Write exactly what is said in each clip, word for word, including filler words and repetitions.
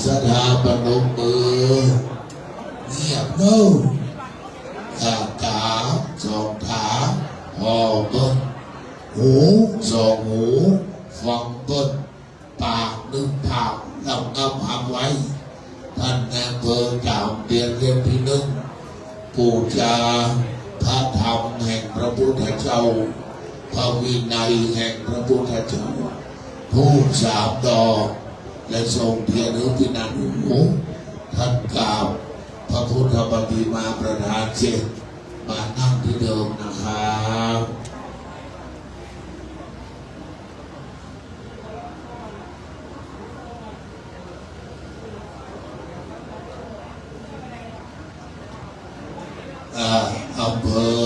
ศรัทธาปนมมือ เงียบเน่อ อ่า ต๋าสองต๋า ผ่อเปิ้น หูสองหู ฟังเปิ้น ปากนึ่งปาก ลำงับหามไว้ ต้านนายอำเภอต๋ามเตียนเล่มตี้นึ่ง ปู๋จาพระธรรมแห่งพระพุทธเจ้า พระวินัยแห่งพระพุทธเจ้า ธูปสามดอก และส่งเตียนหื้อปี้น้องหนู ต้านกราบพระพุทธปฏิมาประธานเสร็จ มานั่งตี้เดิมนะครับ อ่า อำเภอ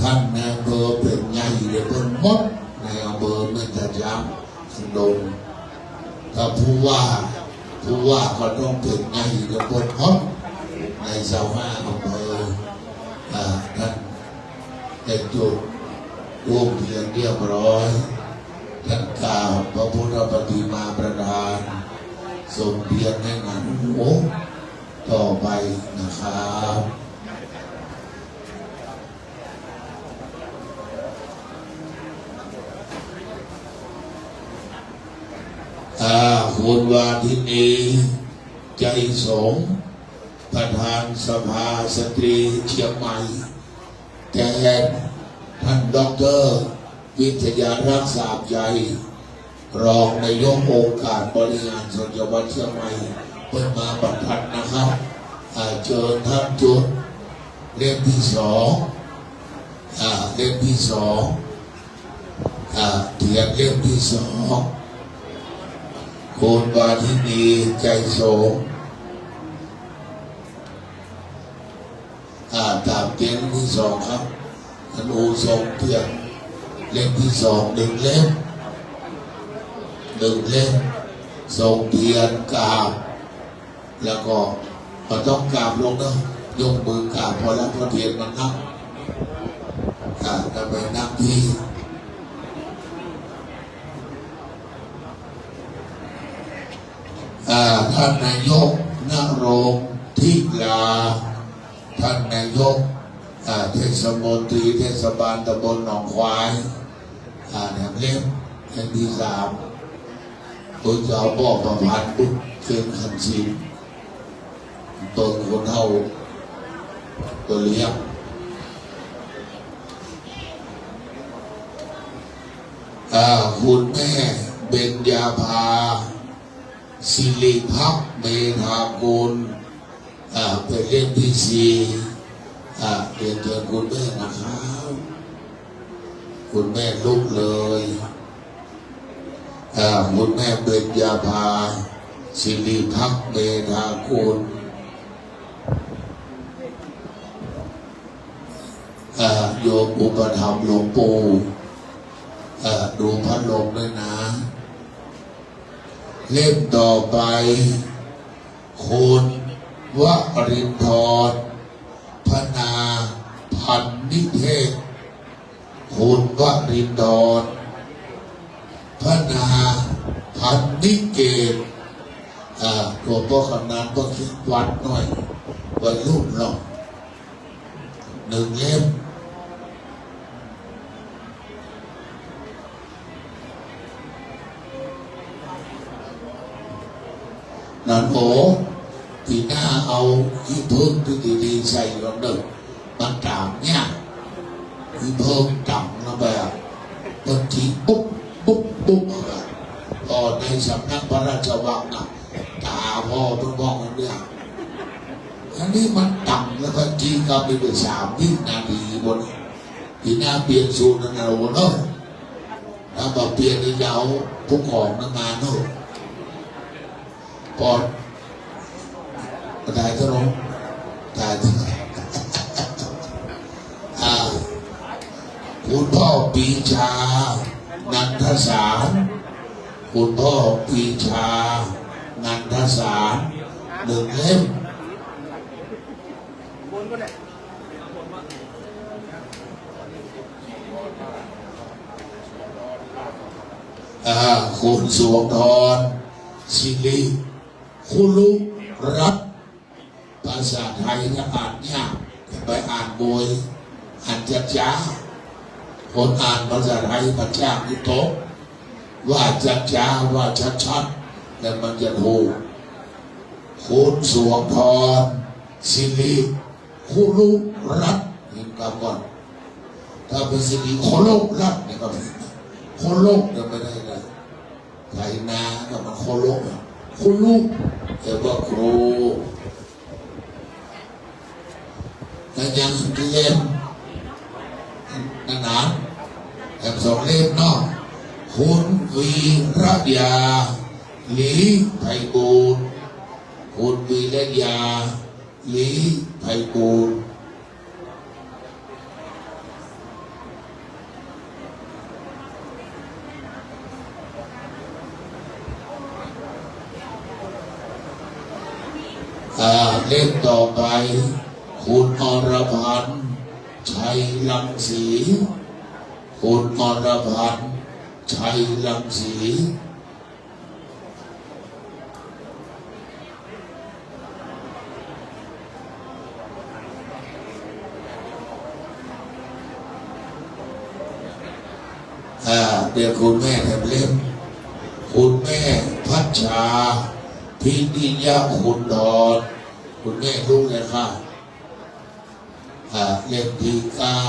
ต้านนายอำเภอเป๋นใหญ่เดียวเปิ้นหมด ในอำเภอแม่ตะจาม ลง ถ้าผู้ว่า ผู้ว่าก็ต้องเป๋นใหญ่เดียวเปิ้นหมด ในซาวห้าอำเภอ อ่า ต้าน ได้จุดธูปเตียนเรียบร้อย ต้านกราบพระพุทธปฏิมาประธาน ส่งเตียนหื้อหนานหนูต่อไปนะครับ อ่า คุณวาทินี ใจสง ประธานสภาสตรีเชียงใหม่ แตนต้านด็อกเตอร์วิทยารักษ์ สาบใย รองนายกองค์การบริหารส่วนจังหวัดเชียงใหม่ เปิ้นมาบ่ทันนะครับ อ่า เจิญต้านจุด เล่มตี้สอง อ่า เล่มตี้สอง อ่า เตียนเล่มตี้สอง คุณวาทินี ใจสง อ่า ต๋ามเตียนตี้สองครับ ต้านโอทรงเตียน เล่มตี้สอง นึ่งเล่ม นึ่งเล่ม ส่งเตียนกราบ แล้วก็ บ่ต้องกราบลงเน่อ ยกมือกราบพอแล้ว พอเตียนมันนับ อ่า ต่อไปนับตี้ อ่า ต้านนายก ณรงค์ ทิลา ต้านนายก อ่า เทศมนตรีเทศบาลตำบลหนองควาย อ่า แถมเล่ม เล่มตี้สาม เปิ้นจะเอาบ่อประพันธ์บุตรเกณฑ์ขันธ์ศิลป์ เปิ้นคนเฒ่าก็เลี้ยง อ่า คุณแม่เบญญาภา สิริภักดิ์ เมธากุล อ่า เป๋นเล่มตี้สี่ อ่า เรียนเจิญคุณแม่นะครับ คุณแม่ลุกเลย อ่า คุณแม่เบญญาภา สิริภักดิ์ เมธากุล อ่า โยมอุปถัมภ์หลวงปู่ อ่า ดูพัดลมด้วยนะ เล่มต่อไป คุณวรินทร์ พนาพันนิเทศ คุณวรินทร์ พนาพันนิเกต อ่า ตั๋วป้อกำนันป้อเขียนวัดหน้อย วัยรุ่นเนาะ นึ่งเล่ม นั่นโอ้ ปี๋หน้าเอาขี้ผึ้งตี้ดีๆ ใส่ก่อนเน่อ มันต๋ามเนี่ย ขี้ผึ้งต๋ามแล้วแบบ บางทีปุ๊บปุ๊บปุ๊บอะ ก็ในสำนักพระราชวังอะ ต๋าพ่อเปิ้นบอกกันเนี่ย อันนี้มันต๋ามแล้วบางทีก็มีไปสามวินาทีบน ปี๋หน้าเปลี่ยนสูตรนั่นเอาเนาะ ถ้าบ่เปลี่ยนนี่จะเอาผู้กองนั่นมาเนาะ ปอด ต๋ายเถอะเนาะ ต๋ายเถอะ อ่า คุณพ่อปรีชา นันทสาร คุณพ่อปรีชา นันทสาร นึ่งเล่ม อ่า คุณสวงทร สิริ คุรุรัตน์ ภาษาไทยถ้าอ่านยาก ไปอ่านโดยอ่านจ๊าๆ คนอ่านภาษาไทยมันยากอีตก ว่าจ๊าๆ ว่าชัดๆ แล้วมันจะถูก คุณสวงทร สิริ คุรุรัตน์ เห็นกำก่อน ถ้าเป็นสิริ โคโลกรัตน์เนี่ยก็ผิด โคโลกเนี่ยไม่ได้นะ ไถนาก็มันโคโลกอะ คุรุ แต่ว่าครู แล้วยังเล่ม นั่นนะ แถมสองเล่มเนาะ คุณวีระยา หลีไพบูลย์ คุณวีระยา หลีไพบูลย์ อ่า เล่มต่อไป คุณอรพันธ์ ชัยรังสี คุณอรพันธ์ ชัยรังสี อ่า เดี๋ยวคุณแม่แถมเล่ม คุณแม่พัชชา พิริยะขุนทร คุณแม่ลุกเลยค่ะ อ่า เล่มที่เก้า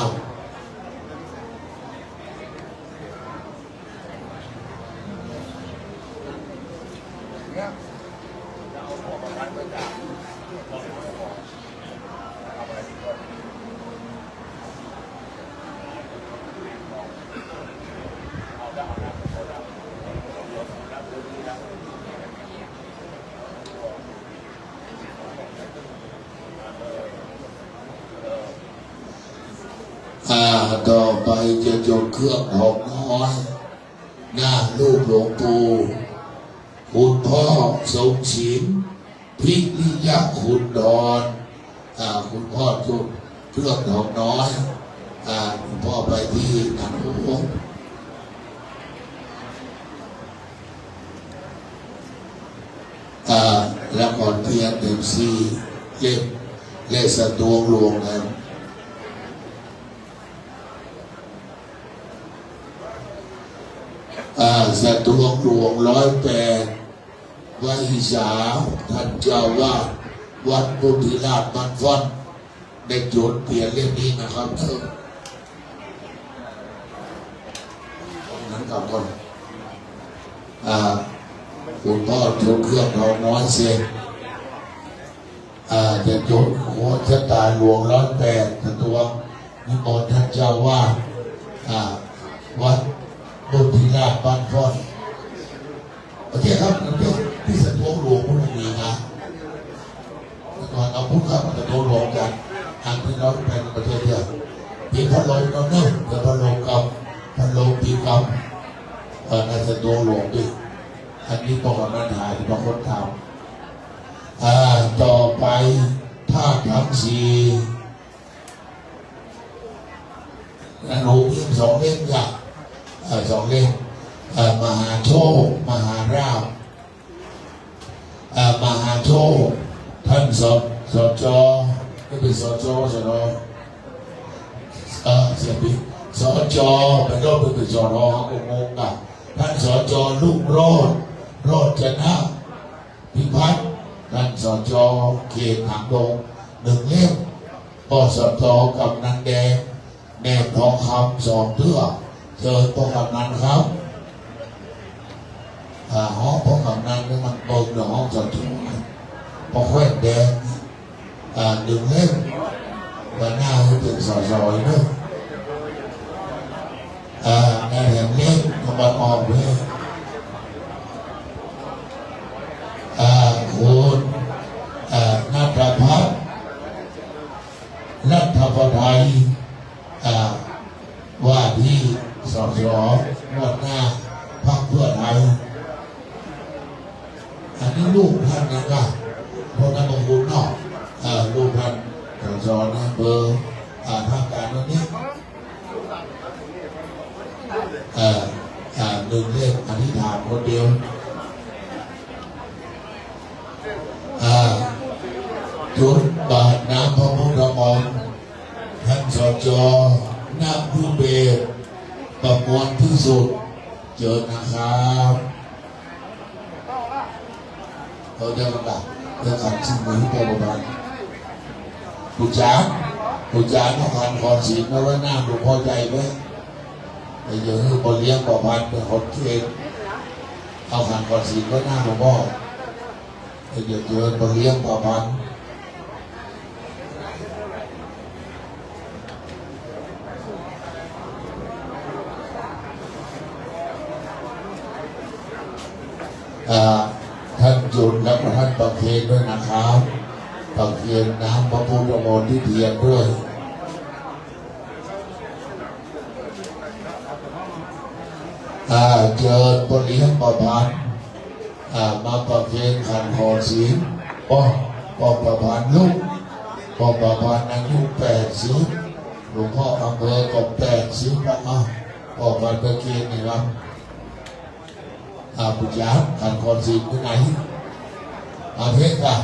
อ่า ต่อไปจะจดเครื่องหอมน้อย หน้ารูปหลวงปู่ คุณพ่อทรงศิลป์ พิริยะขุนทร อ่า คุณพ่อจดเครื่องหอมน้อย อ่า คุณพ่อไปที่หนังหงส์ อ่า แล้วก็เทียนเต็มสี่เล่ม และสตวงหลวงนะ อ่า สตวงหลวงร้อยแปด วหิสา ท่านเจ้าวาดวัดโพธิราชบ้านฟ้อน ได้จดเตียนเล่มนี้นะครับ เออ นั้นกลับก่อน อ่า คุณพ่อจดเครื่องหอมน้อยเสร็จ อ่า จะจดหัวชะตาหลวงร้อยแปด สตวงนิมนต์ท่านเจ้าวาด อ่า วัดโพธิราชบ้านฟ้อน โอเคครับ เดี๋ยวพี่สตวงหลวงพรุ่งนี้นะ ก่อนเอาพุทธครับ สตวงหลวงกัน อันที่เราเป็นประเทศเดียว มีพัดลมนำเนอะ เดี๋ยวพัดลมกับ พัดลมปีกำ เอ่อ ในสตวงหลวงดิ อันนี้บอกกับนันหาที่บางคนถาม อ่า ต่อไป ธาตุทั้งสี่ นะ หลวงพี่สองเล่มจ้ะ เอ่อ สองเล่ม เอ่อ มหาโชค มหาราภ เอ่อ มหาโชค ท่าน ส- สจ ไม่เป็น สจ สน เอ่อ เสียผิด สจ เป็นโรคเป็น สน ก็งงอ่ะ ท่าน สจ รุ่งโรจน์ โรจนะ พิพัฒน์ ท่าน สจ เขตหางดง หนึ่งเล่ม ปสท กำนันแดง แหนบทองคำ สองเตื้อ เชิญพ่อกำนันครับ อ่า ฮ้องพ่อกำนันนี่มันเปิงหรือฮ้อง สจ พ่อแขวนแดง อ่า หนึ่งเล่ม วันหน้าให้เป็น สส อีกเนอะ อ่า แหนบเล่ม กำลังออกเลย อ่า คุณ อ่า ณัฐพัฒน์ ณัฐพัฒน์ อ่า ว่าที่ สส งวดหน้า พรรคเพื่อไทย อันนี้ลูกท่านนะครับ เพราะนั้นของคุณเนาะ เอ่อ ลูกท่าน สส นะ เบอร์ อ่า ทางการวันนี้ เอ่อ อ่า หนึ่งเล่ม อธิษฐานคนเดียว อ่า จุดบาตรน้ำพระพุทธมนต์ ท่าน สจ ณ ภูเบศร ประมวลพิสุทธิ์ เจิญนะครับ เอาเดี๋ยวก่อนนะ เดี๋ยวขันสินมือไปประมาณ ปู่จ๋า ปู่จ๋า เอาขันขอนศีลมาไว้หน้าหลวงพ่อใหญ่ไว้ เดี๋ยวหื้อป้อเลี้ยงป้อพันธุ์เป็นคนเกณฑ์ เอาขันขอนศีลไว้หน้าหลวงพ่อ เดี๋ยวเจิญป้อเลี้ยงป้อพันธุ์ อ่า ท่านจุล แล้วก็ท่านประเคนด้วยนะครับ ประเคนน้ำพระพุทธมนต์ที่เทียนด้วย อ่า เจิญป้อเลี้ยงป้อพันธุ์ อ่า มาประเคนขันขอนศีล ป้อ ป้อประพันธ์ลูก ป้อประพันธ์อายุแปดสิบ หลวงพ่ออำเภอก็แปดสิบแล้ว อ่ะ ป้อพันธุ์ประเคนนี่ครับ อ่า ปู่จ๋า ขันขอนศีลไปไหน เอาเพชรอ่ะ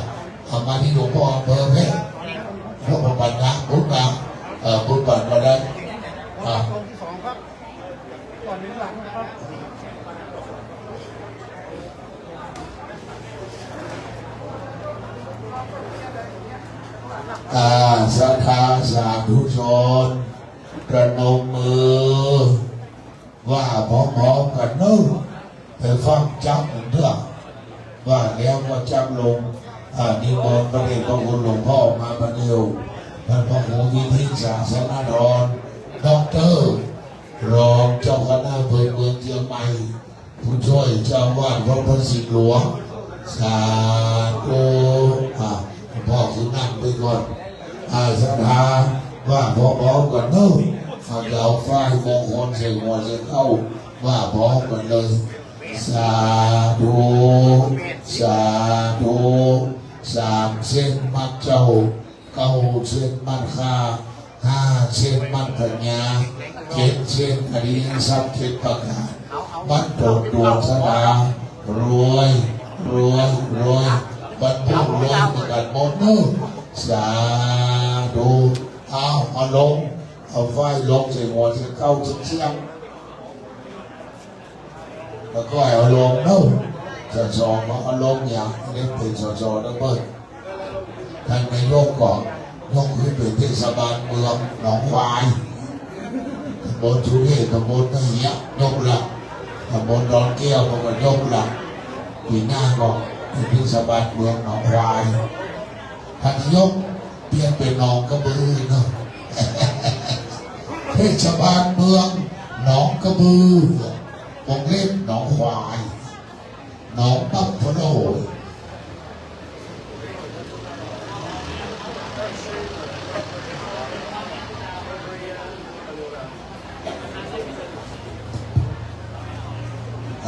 เอามาที่หลวงพ่ออำเภอเพชร หลวงพ่อปัญญา พุทธมา เอ่อ พุทธปัญญาก็ได้ อ่า อ่า ศรัทธาสาธุชน ประนมมือ ว่าพร้อมๆ กันเนาะ ไปฟังจั๊กเตื้อ ว่าแล้วก็จั๊กลง อ่า นิมนต์พระเดชพระคุณหลวงพ่อมาประเดี๋ยว ท่านพระครูวิทิต ศาสนธร ด็อกเตอร์ รองเจ้าคณะอำเภอเมืองเชียงใหม่ ผู้ช่วยเจ้าอาวาสวัดพระสิงห์หลวง สาธุ อ่ะ หลวงพ่อคือนั่งไปก่อน อ่า ศรัทธา ว่าพร้อมๆ กันเนาะ เอา เอาฝ้ายมงคลใส่หัวใส่เก๊า ว่าพร้อมกันเลย สาธุ สาธุ สามเส้นมัดเจ้า เก้าเส้นมัดข้า ห้าเส้นมัดพญา เจ็ดเส้นอริยทรัพย์เจ็ดประการ บันดลดวงชะตา รวย รวย รวย บรรพบุรุษรวยเหมือนกันหมดเนาะ สาธุ เอา เอาลง เอาฝ้ายลงใส่หัวใส่เก๊าเสี้ยงๆ แล้วก็เอาลงเนาะ สส มาเอาลงอย่างนี้เป็น สส นะเปิ้น ท่านนายกก็ยกขึ้นเป็นเทศบาลเมืองหนองควาย ตำบลสุเทพ ตำบลนาเหียะ ยกละ ตำบลดอนแก้ว ก็ยกละ ปี๋หน้าก็เป็นเทศบาลเมืองหนองควาย ท่านนายกเปลี่ยนเป็นหนองกระบือเนาะ เทศบาลเมืองหนองกระบือ วงเล็บหนองควาย หนองบัฟฟาโล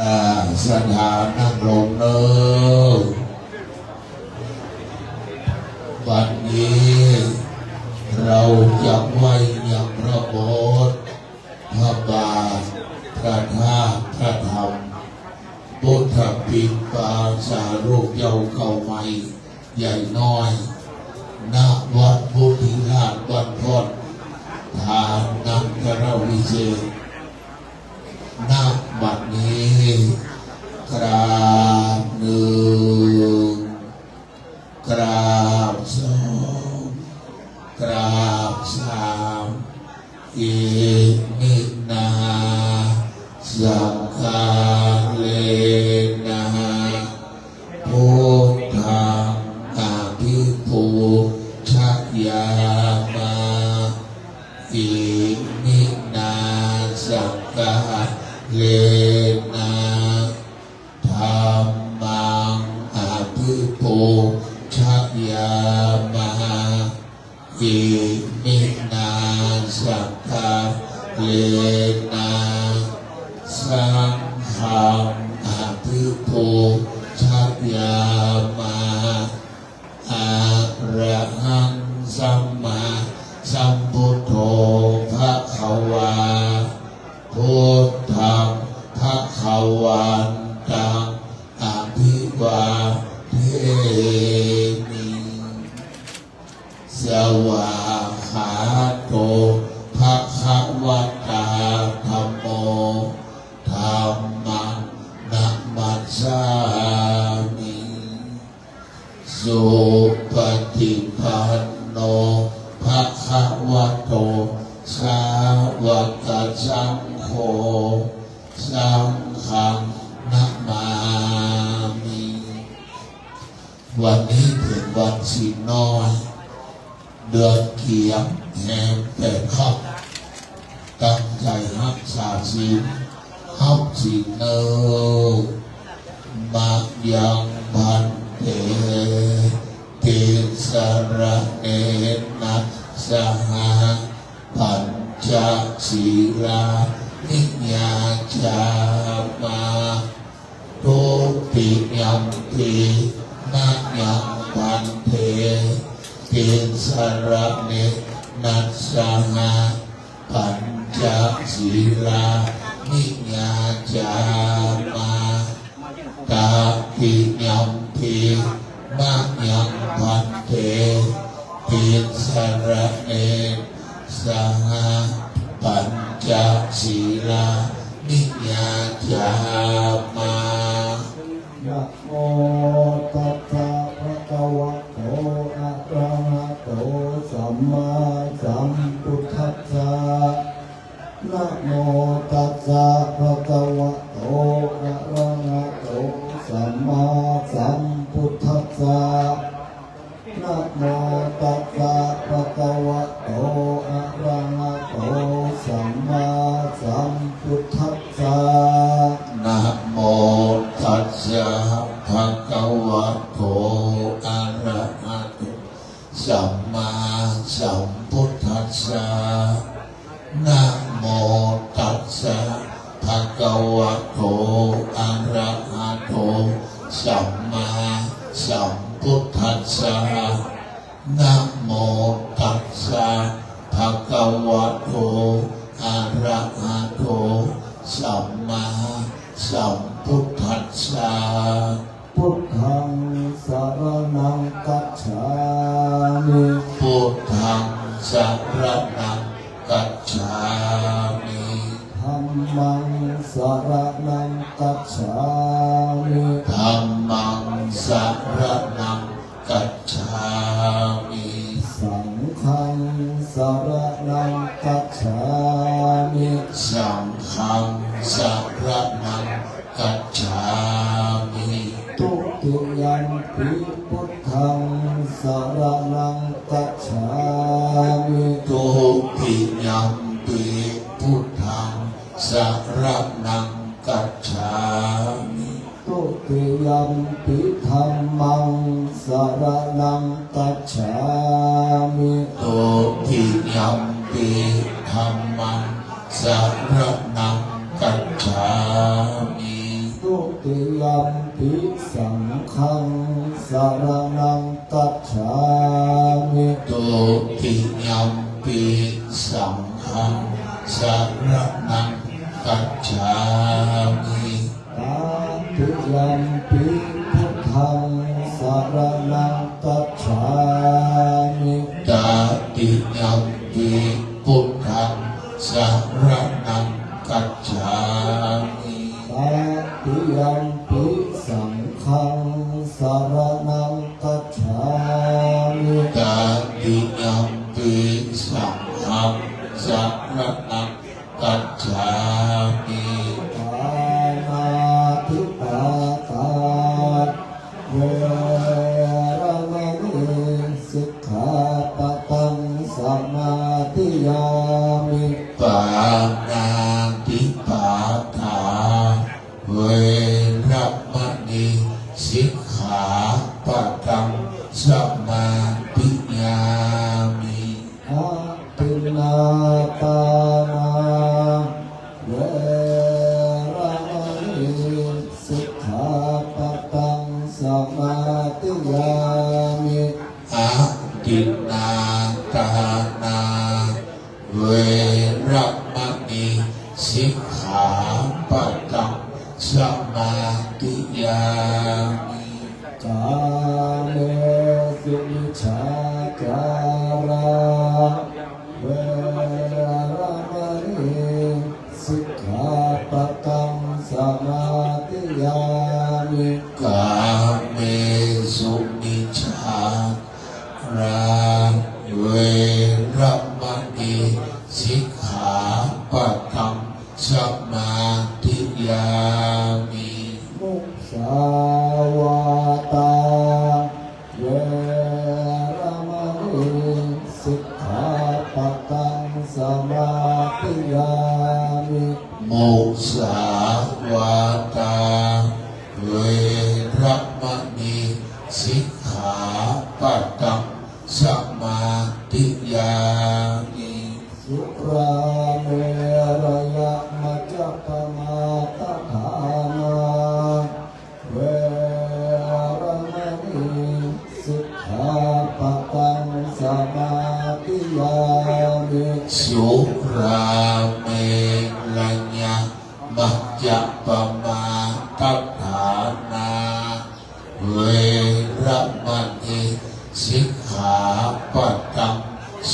อ่า ศรัทธานั่งลงเนาะ บัดนี้เราจะไหว้ยังพระโบสถ์ พระบาท พระธาตุ พระธรรม พุทธปิณฑปาตสารูปเจ้าเก่าใหม่ ใหญ่น้อย ณ วัดพุทธิราชบ้านพ่อน ฐานันตรวิเศษก ณ บัดนี้ กราบหนึ่ง กราบสอง กราบสาม อิมินา สักขาเรนะ พุทธัง อภิปูชยามา อิมินา สักขาเรนะ ธัมมัง อภิปูชยามา อิมินา สักขาเรนะ สังฆัง อภิปูชยามา อะระหัง สัมมาสัมพุทโธ ภะคะวา พุทธัง ภะคะวันตัง อภิวาเท สุปฏิปันโน ภะคะวะโต สาวกสังโฆ สังฆังนะมามิ วันนี้เป๋นวันศีลน้อย เดือนเกียรติ แฮมแปดค่ำ ตั้งใจ๋ฮักษาศีล ฮับศีลเน่อ มะยัง ภันเต ติสสะระเณนะ สะหะ ปัญจะสีลานิ ยาจามา ทุติยัมปิ มะยัง ภันเต ติสสะระเณนะ สะหะ ปัญจะสีลานิ ยาจามา ตติยัมปิ มะยัง ภันเต ติสสะระเณนะ สะหะ ปัญจะสีลานิ ยาจามา นะโมตัสสะ ภะคะวะโต อะระหะโต สัมมาสัมพุทธัสสะ นะโมตัสสะ ภะคะวะโต อะระหะโต สัมมาสัมพุทธัสสะ นะโมตัสสะ ภะคะวะโต อะระหะโต สัมมาสัมพุทธัสสะ นะโมตัสสะ ภะคะวะโต อะระหะโต สัมมาสัมพุทธัสสะ นะโมตัสสะ ภะคะวะโต อะระหะโต สัมมาสัมพุทธัสสะ นะโมตัสสะ ภะคะวะโต อะระหะโต สัมมาสัมพุทธัสสะ พุทธัง สะระณัง คัจฉามิ พุทธัง สะระณัง คัจฉามิ ธัมมัง สะระณัง คัจฉามิ ธัมมัง สะระณัง คัจฉามิ สังฆัง สะระณัง คัจฉามิ สังฆัง สะระณัง คัจฉามิ ทุติยัมปิ พุทธัง สะระณัง คัจฉามิ ทุติยัมปิ พุทธัง สะระณัง คัจฉามิ ทุติยัมปิ ธัมมัง สะระณัง คัจฉามิ ทุติยัมปิ ธัมมัง สะระณัง คัจฉามิ ทุติยัมปิ สังฆัง สะระณัง คัจฉามิ ทุติยัมปิ สังฆัง สะระณัง คัจฉามิ ตติยัมปิ พุทธัง สะระณัง คัจฉามิ ตติยัมปิ พุทธัง สะระณัง คัจฉามิ ตติยัมปิ สังฆัง สะระณัง คัจฉามิ ตติยัมปิ สังฆัง สะระณัง คัจฉามิ ปาณาติปาตา เวระมะนี สิกขาปะตัง สะมาธิยามิ ปาณาติปาตา เวระมะนี สิกขาปะตัง สะมาธิยามิ อะทินนาทานา เวระมะนี สิกขาปะตัง สะมาธิยามิ อะทินนาทานา เวระมะนี สิกขาปะตัง สะมาธิยามิ กาเมสุมิจฉาจารา เวระมะนี สิกขาปะตัง สะมาธิยามิ กาเมสุมิจฉ สิกขาปะตังสมาธิยามิ สุราเมรยะมัจจปมาทฐานา เวระมะณี สิกขาปะตังสมาธิยามิ สุราเมรยะมัจจปมาทฐานา เวระมะณี สิกขาปะตัง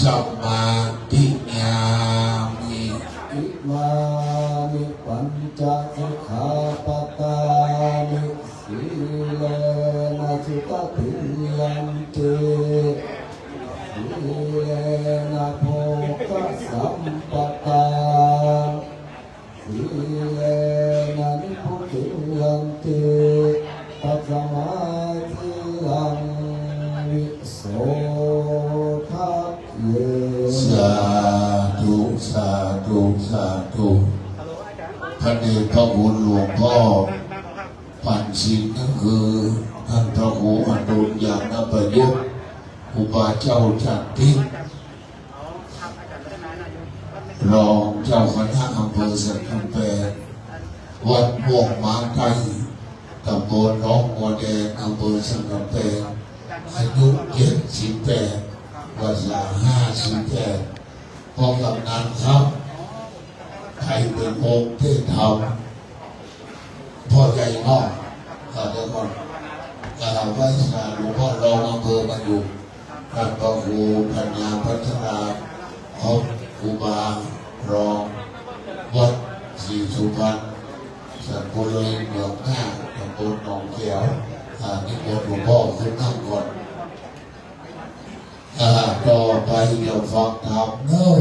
สมาธิยามิ อิมานิปัญจสิกขาปะตานิ สีเลนะสุขะติงยันติ สีเลนะโภคะสัมปะทา สีเลนะนิพพุติงยันติ ตัสมาสีลังวิโสทะเย สาธุ สาธุ สาธุ พระเดชพระคุณหลวงพ่อ ปัญญสินก็คือท่านพระครูอดุล ญาณประยุกต์ ครูบาเจ้าจันทร์ทิพย์ รองเจ้าคณะอำเภอสันกำแปง วัดม่วงม้าใต้ ตำบลหนองบัวแดง อำเภอสันกำแปง อายุเจ็ดสิบแปด พรรษาห้าสิบแปด พ่อกำนันครับ ใครเป๋นองค์เทศธรรม พ่อใหญ่เนาะ อ่า เดี๋ยวก่อน อ่า ไหว้สาหลวงพ่อรองอำเภอมาอยู่ ท่านพระครูปัญญาพัฒนา ครับ ครูบารองวัดศรีสุพรรณ สันปุเลยเหนือหน้า ตำบลหนองแขว อ่า นิมนต์หลวงพ่อขึ้นนั่งก่อน อ่า ต่อไปเดี๋ยวฟังธรรมเนาะ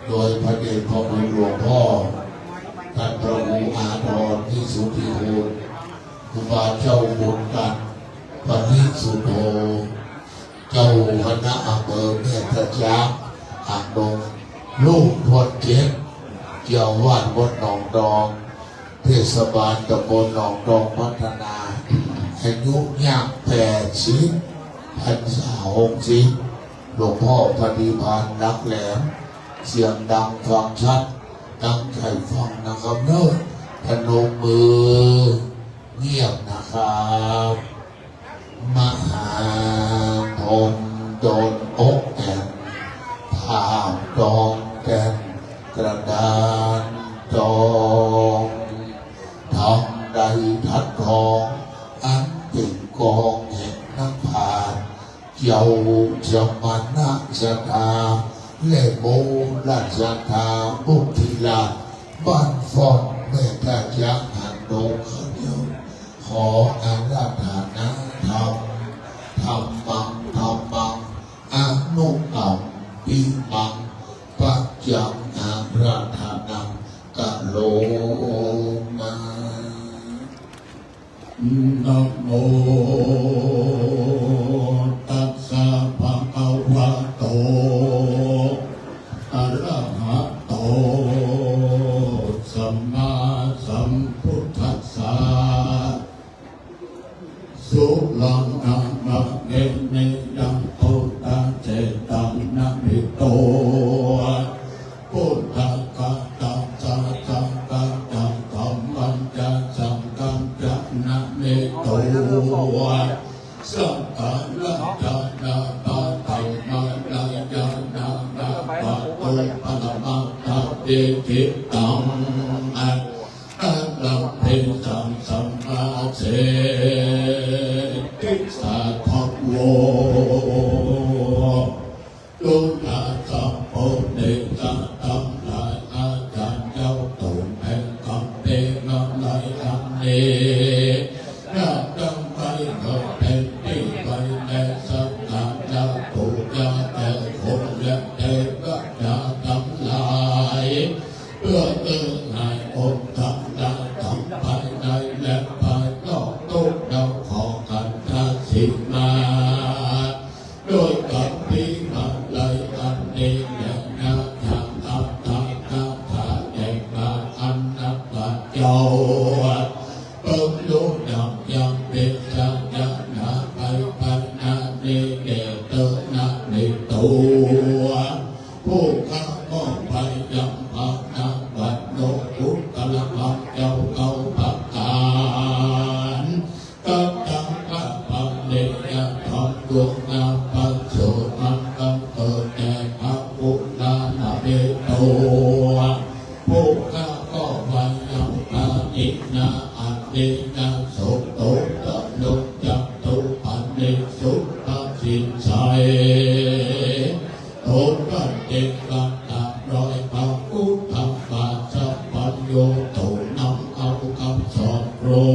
โดยพระเดชพระคุณหลวงพ่อ ท่านพระครูอาทร วิสุทธิคุณ ครูบาเจ้าบุญกัน ปริสุทโธ เจ้าคณะอำเภอแม่ตะจ๊าง อ่างดง ลูกทวดเจ็ด เจ้าอาวาสวัดหนองดอง เทศบาลตำบลหนองดองพัฒนา อายุย่างแปดสิบ พรรษาหกสิบ หลวงพ่อปฏิภาณ ลักแหลม เสียงดังฟังชัด ตั้งใจฟังนะครับเนาะ พนมมือ เงียบนะครับ มหาพรหมโดนอกแอ่น ภาพทองแก่นกระดานทอง ทองใดทัดทอง อันเป๋นกองแห่งนักปราชญ์ เจ้าสมณะศรัทธา และมูลศรัทธา บุตรีราช บ้านฟ้อน แม่ตะจ๊าง หางดง ข้าเดียว ขออาราธนาธรรม ธัมมัง ธัมมัง อนุกัมปิมัง ปัจจังอาราธนัง กะโรมา นะโม ตัสสะ ภะคะวะโต อะระหะโต สัมมาสัมพุทธัสสะ สุรังนะมะเม นิยัง พุทธัง เจตะนะมิโต พุทธัง กะตะ สะ สังฆัง จะ ธัมมัง จะ สังฆัง จะ นะมิโต สังฆัง นะ จะ นะ ปะ ธัมมัง นะ จะ นะ นะ ปะ ตุ ปะ ระ มะ ตะ เต จิตตัง อะ อะระเม สัมมาเสติ สาธะโว ตุลาสัพพะเนสะ ตังหลายอาจารย์เจ้า ตนแห่งกำเปงอำไลอันนี้ นับตั้งแต่เกิดเป็นที่ไปในสถานะปู่ย่าแต่คนและเทวดาทั้งหลาย เพื่อเอื้อให้องค์ทั้งหลายทั้งภายในและภายนอกทุกเราขอขันทศีลมา ด้วยกำพีมาลัยอันนี้แหละนะ อย่างอัตถกถาแห่งพระอันนับว่าเจ้า เปิงรู้ดังยังเป็นชายนะ ไป ธรรมดวงนาประเสริฐ มันบังเกิดแก่พระปุราณเมโต ผู้ข้าก็วายังปาทินา อเนนะโสโต ตะโล จัตตุปะเนสุ พระสิทธิ์ใส โต พระเจกะตะรอยพระพุทธบาท สัพพัญญู โต นำเอาคำสอนครู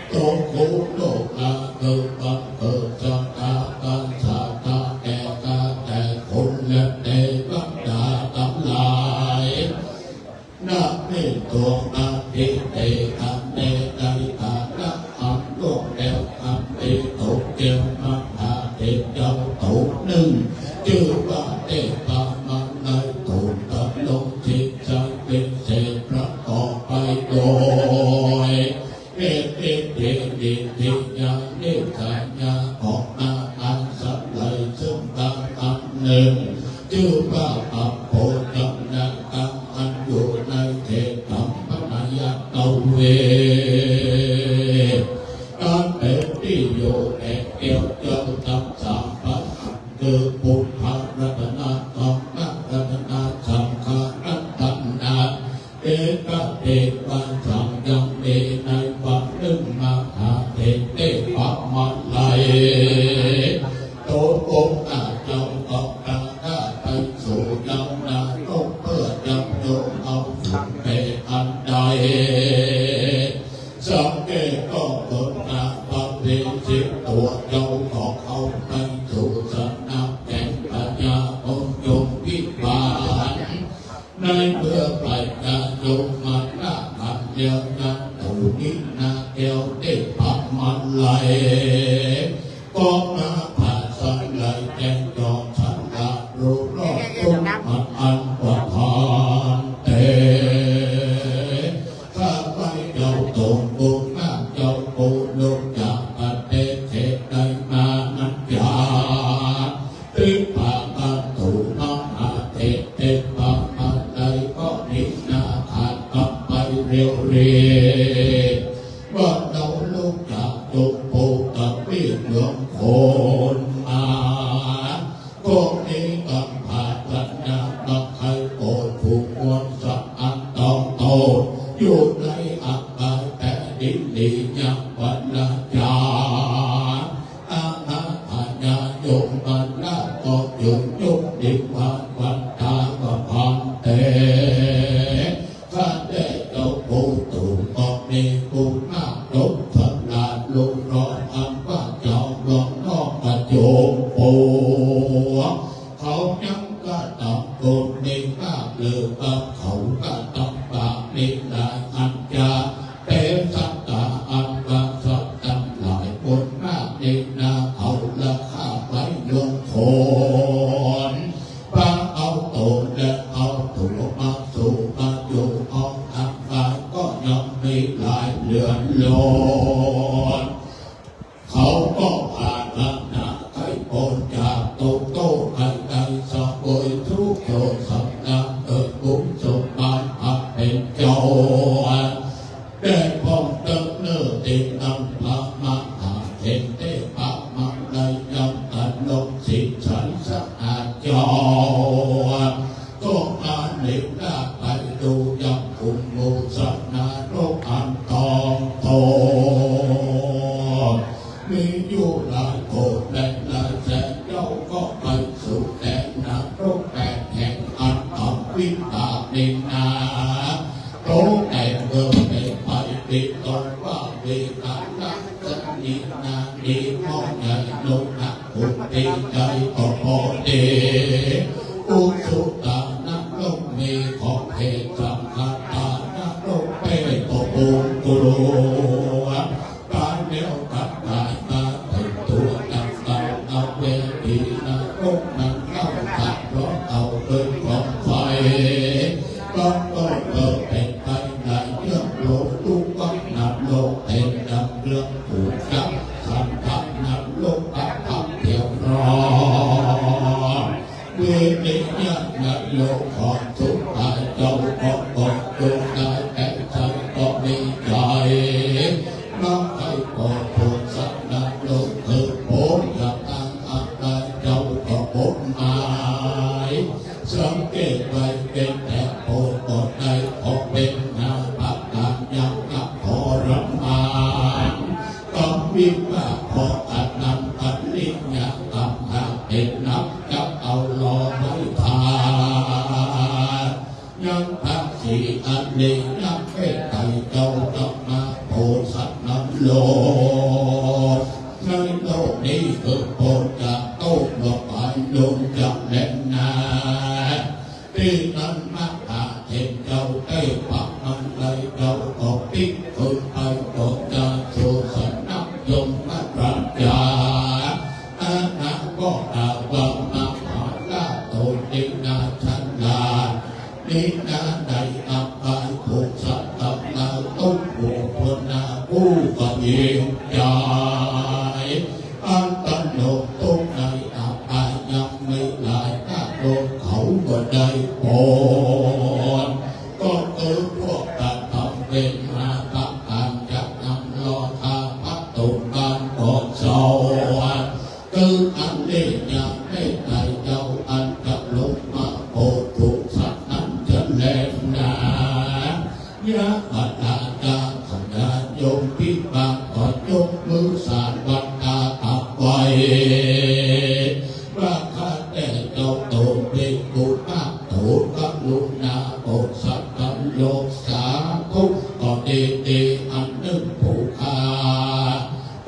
โต โคโลกาคือบังเกิดสถาปนาศรัทธาแก่ข้าแต่คนและเทวดาทั้งหลาย นะเมตุอาทิเต อันแน่ในฐานะอันล่วงแล้ว อันมีองค์เจ้ามหาเถรเจ้าโตหนึ่ง จื้อว่าเทพมาลัย ถูกดำรงจิตใจเป็นเศษประกอบไปโดย เอเตเต นิทธิยานิสัญญาของนางอันสำเร็จซึ่งกรรมอันหนึ่ง จื้อว่าอัปโภชนกรรมอันอยู่ในเขตสัมปทานยะตะเว นั้นเป็นตี้อยู่แห่งแก้วเจ้าทั้งสามพระอันคือ พุทธรัตนะ ธัมมรัตนะ สังฆรัตนะ เอตเตวาสัง ยังมีในวันหนึ่ง มหาเถรเทพมาลัย โตองค์ข้าเจ้าก็ประกาศไปสู่ยังนรก เพื่อจะโยงเอาสังเวชอันใด สังเวชก็คนนาพระเวสสี ตัวเจ้าก็เข้าไปสู่สนามแข่งพญาของยมพิบาล ในเมื่อพญายมราชยังอยู่ยังตุนี้ นางแก้วเทพมาลัย ก็มาผ่าสลายแจ้งจอมฉลาดรู้รอบทุกข์มันอันตรธานเต ข้าพเจ้าตนองค์ข้าเจ้า ผู้ลุกจากประเทศเขตใดมานั้นจา ทิพพะประตูมหาเถรเทพมาลัย ก็นินาถกลับไปเร็วเร็ว ว่าเราลุกจากจงภูกวีปเมืองโคนมา ก็มีคำปรารถนามาใคร่โปรดผูกมวลสัตว์อันต้องโทษอยู่ในอังคารแผ่นดินนี้ยังบรรจา อาณาพญายมราชก็ยืนยกนิวาสวันตาว่า ภันเต ข้าแต่เจ้าผู้ถูกก็มีผู้นาคยมฉลาดรู้รอบอันว่าเจ้าเมืองนอกกระโจมปวก เขายังกระทำบุญมีมาก หรือว่าเขากระทำบาปมีหลายอันจะเป็นสัตตาอันว่าสัตว์ทั้งหลายบนหน้าในนาเขาละฆ่าไว้ลงโคน พระเอาตนและเอาตัวมาสู่มาอยู่ห้องอันตายก็ยังมีหลายเหลือล้น เขาก็ปรารถนาใคร่พ้นจากทุกข์โทษภัยในสวยสุขโสมนัสเกิดบุญสมบัติอันเป็นเจ้า ได้พร้อมเติมเนื้อเต็มนำพระมหาเถรเทพมาลัยยังตนกสิทธิ์ใสสะอาดเจ้า ก็มาเล็งหน้าไปดูยังกลุ่มหมู่สัตว์นรกอันต้องโทษ มีอยู่หลายโกฏและหลายแสนเจ้า ก็ไปสู่แดนนรกแปดแห่งอันทำวิบากนี้นา โตแต่เกิดเป็นไปมีตนว่าเวหารัสมินา มีพ่อใหญ่นกนะ อุปติใจก็พอดี อุสุตานรกมีขอบเขต สังคตานรกเปรตก็กลัว ตายแล้วทั้งหลายมาถึงตัวดังกล่าว อเวจีนรกนั้นเล่า สัตว์ร้อนเอาด้วยกองไฟ ก็ต้องเกิดเป็นไปในเรื่องโลกทุกข์ นรกเป็นดังเรื่องผูกจับ สันตานรกอับอับเดียวร้อน วิริยะนรกของสุขตาย เจ้าของของจงตายแต่ใจก็มีใจ น้อมใคร่โปรดผูกสัตว์นรกคื เพราะอันนั้นปริญญากรรมหากเป๋นนักจะเอาหล่อไว้ทาน ยังพระศรีอริยเมตไตรเจ้าจะมาโปรดสัตว์นรก ในโลกนี้คือโปรดจากโลกนรกไปลงจากแดนนา ตี้นั้นมหาเถรเจ้าได้ปะมังไลเจ้าก็ปิ๊กปืนไปก็จะสู่สนามยมราชา อาณาก็กล่าวว่ามหาราชโตตินาชลาด นี้นาในอบายถูกสัตว์ทั้งหลายทุกข์ผู้ควรนาผู้ก็เย็นใจ อันตนกทุกข์ในอบายยังมีหลายหน้าโลกเขาก็ได้ปน ก็คือพวกกระทำเวรห้าประการจะนำหล่อถวายพระตุบานก็สวรรค์ คืออันนี้ยังเมตไตรเจ้าอันจะลงมาโปรดถูกสัตว์นั้นจะแลนา ยะมราชาขณะยมพิบาลก็ยกมือสาวัตตาตักไว้ ว่าข้าแต่เจ้าโตภิกขุมาก โตกรุณาโปรดสัตว์ทั้งโลกสาธุ ก็ดีดีอันนึ่งผู้ข้า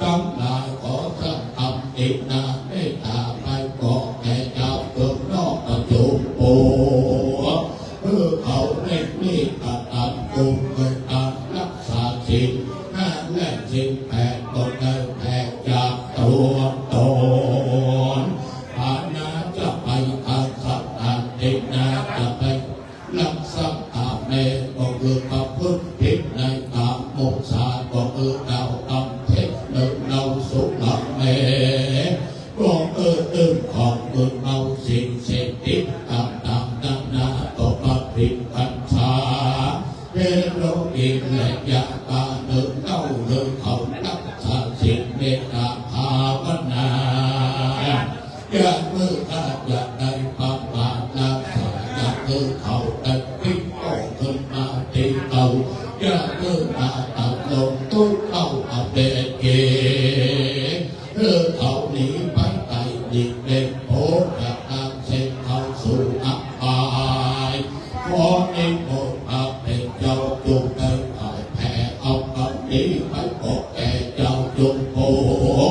ทั้งหลายขอสร้างกตินาเมตตาไปบอกแก่เจ้าเมืองนอกประชุมปวง เพื่อเขาได้มีกระทำบุญโดยการรักษาศีลห้าและศีลแปดก็ได้แผ่จากตัวตน ฐานะจะไปอาศัยกตินาจะไป ลักษณะแม่ก็คือประพฤติผิดในกามมุสา ก็คือเล่าตำเท็จ หนึ่งเล่าสุราเมรย ก็คือดื่มของมึนเมาสิ่งเสพติดต่างๆนานา ก็ประพฤติกัญชา เฮโรอีนและยาบ้า หนึ่งเหล้า หนึ่งเขารักษาศีลเมตตาภาวนา อย่าเมื่อข้าจะได้ประมาทรักษา อย่าเมื่อเขาได้ปิ๊กโป้ขึ้นมาตี้เก่า อย่าเมื่อมาตกลงตุ๊กข์เข้าอเวจี เมื่อเขาหนีไปไกลหลีกเล่นพ้นจากทางเส้นเข้าสู่อบาย ขอนิมนต์พระเป็นเจ้าจงได้เผยแผ่เอาคำนี้ไปบอกแก่เจ้าจงโปร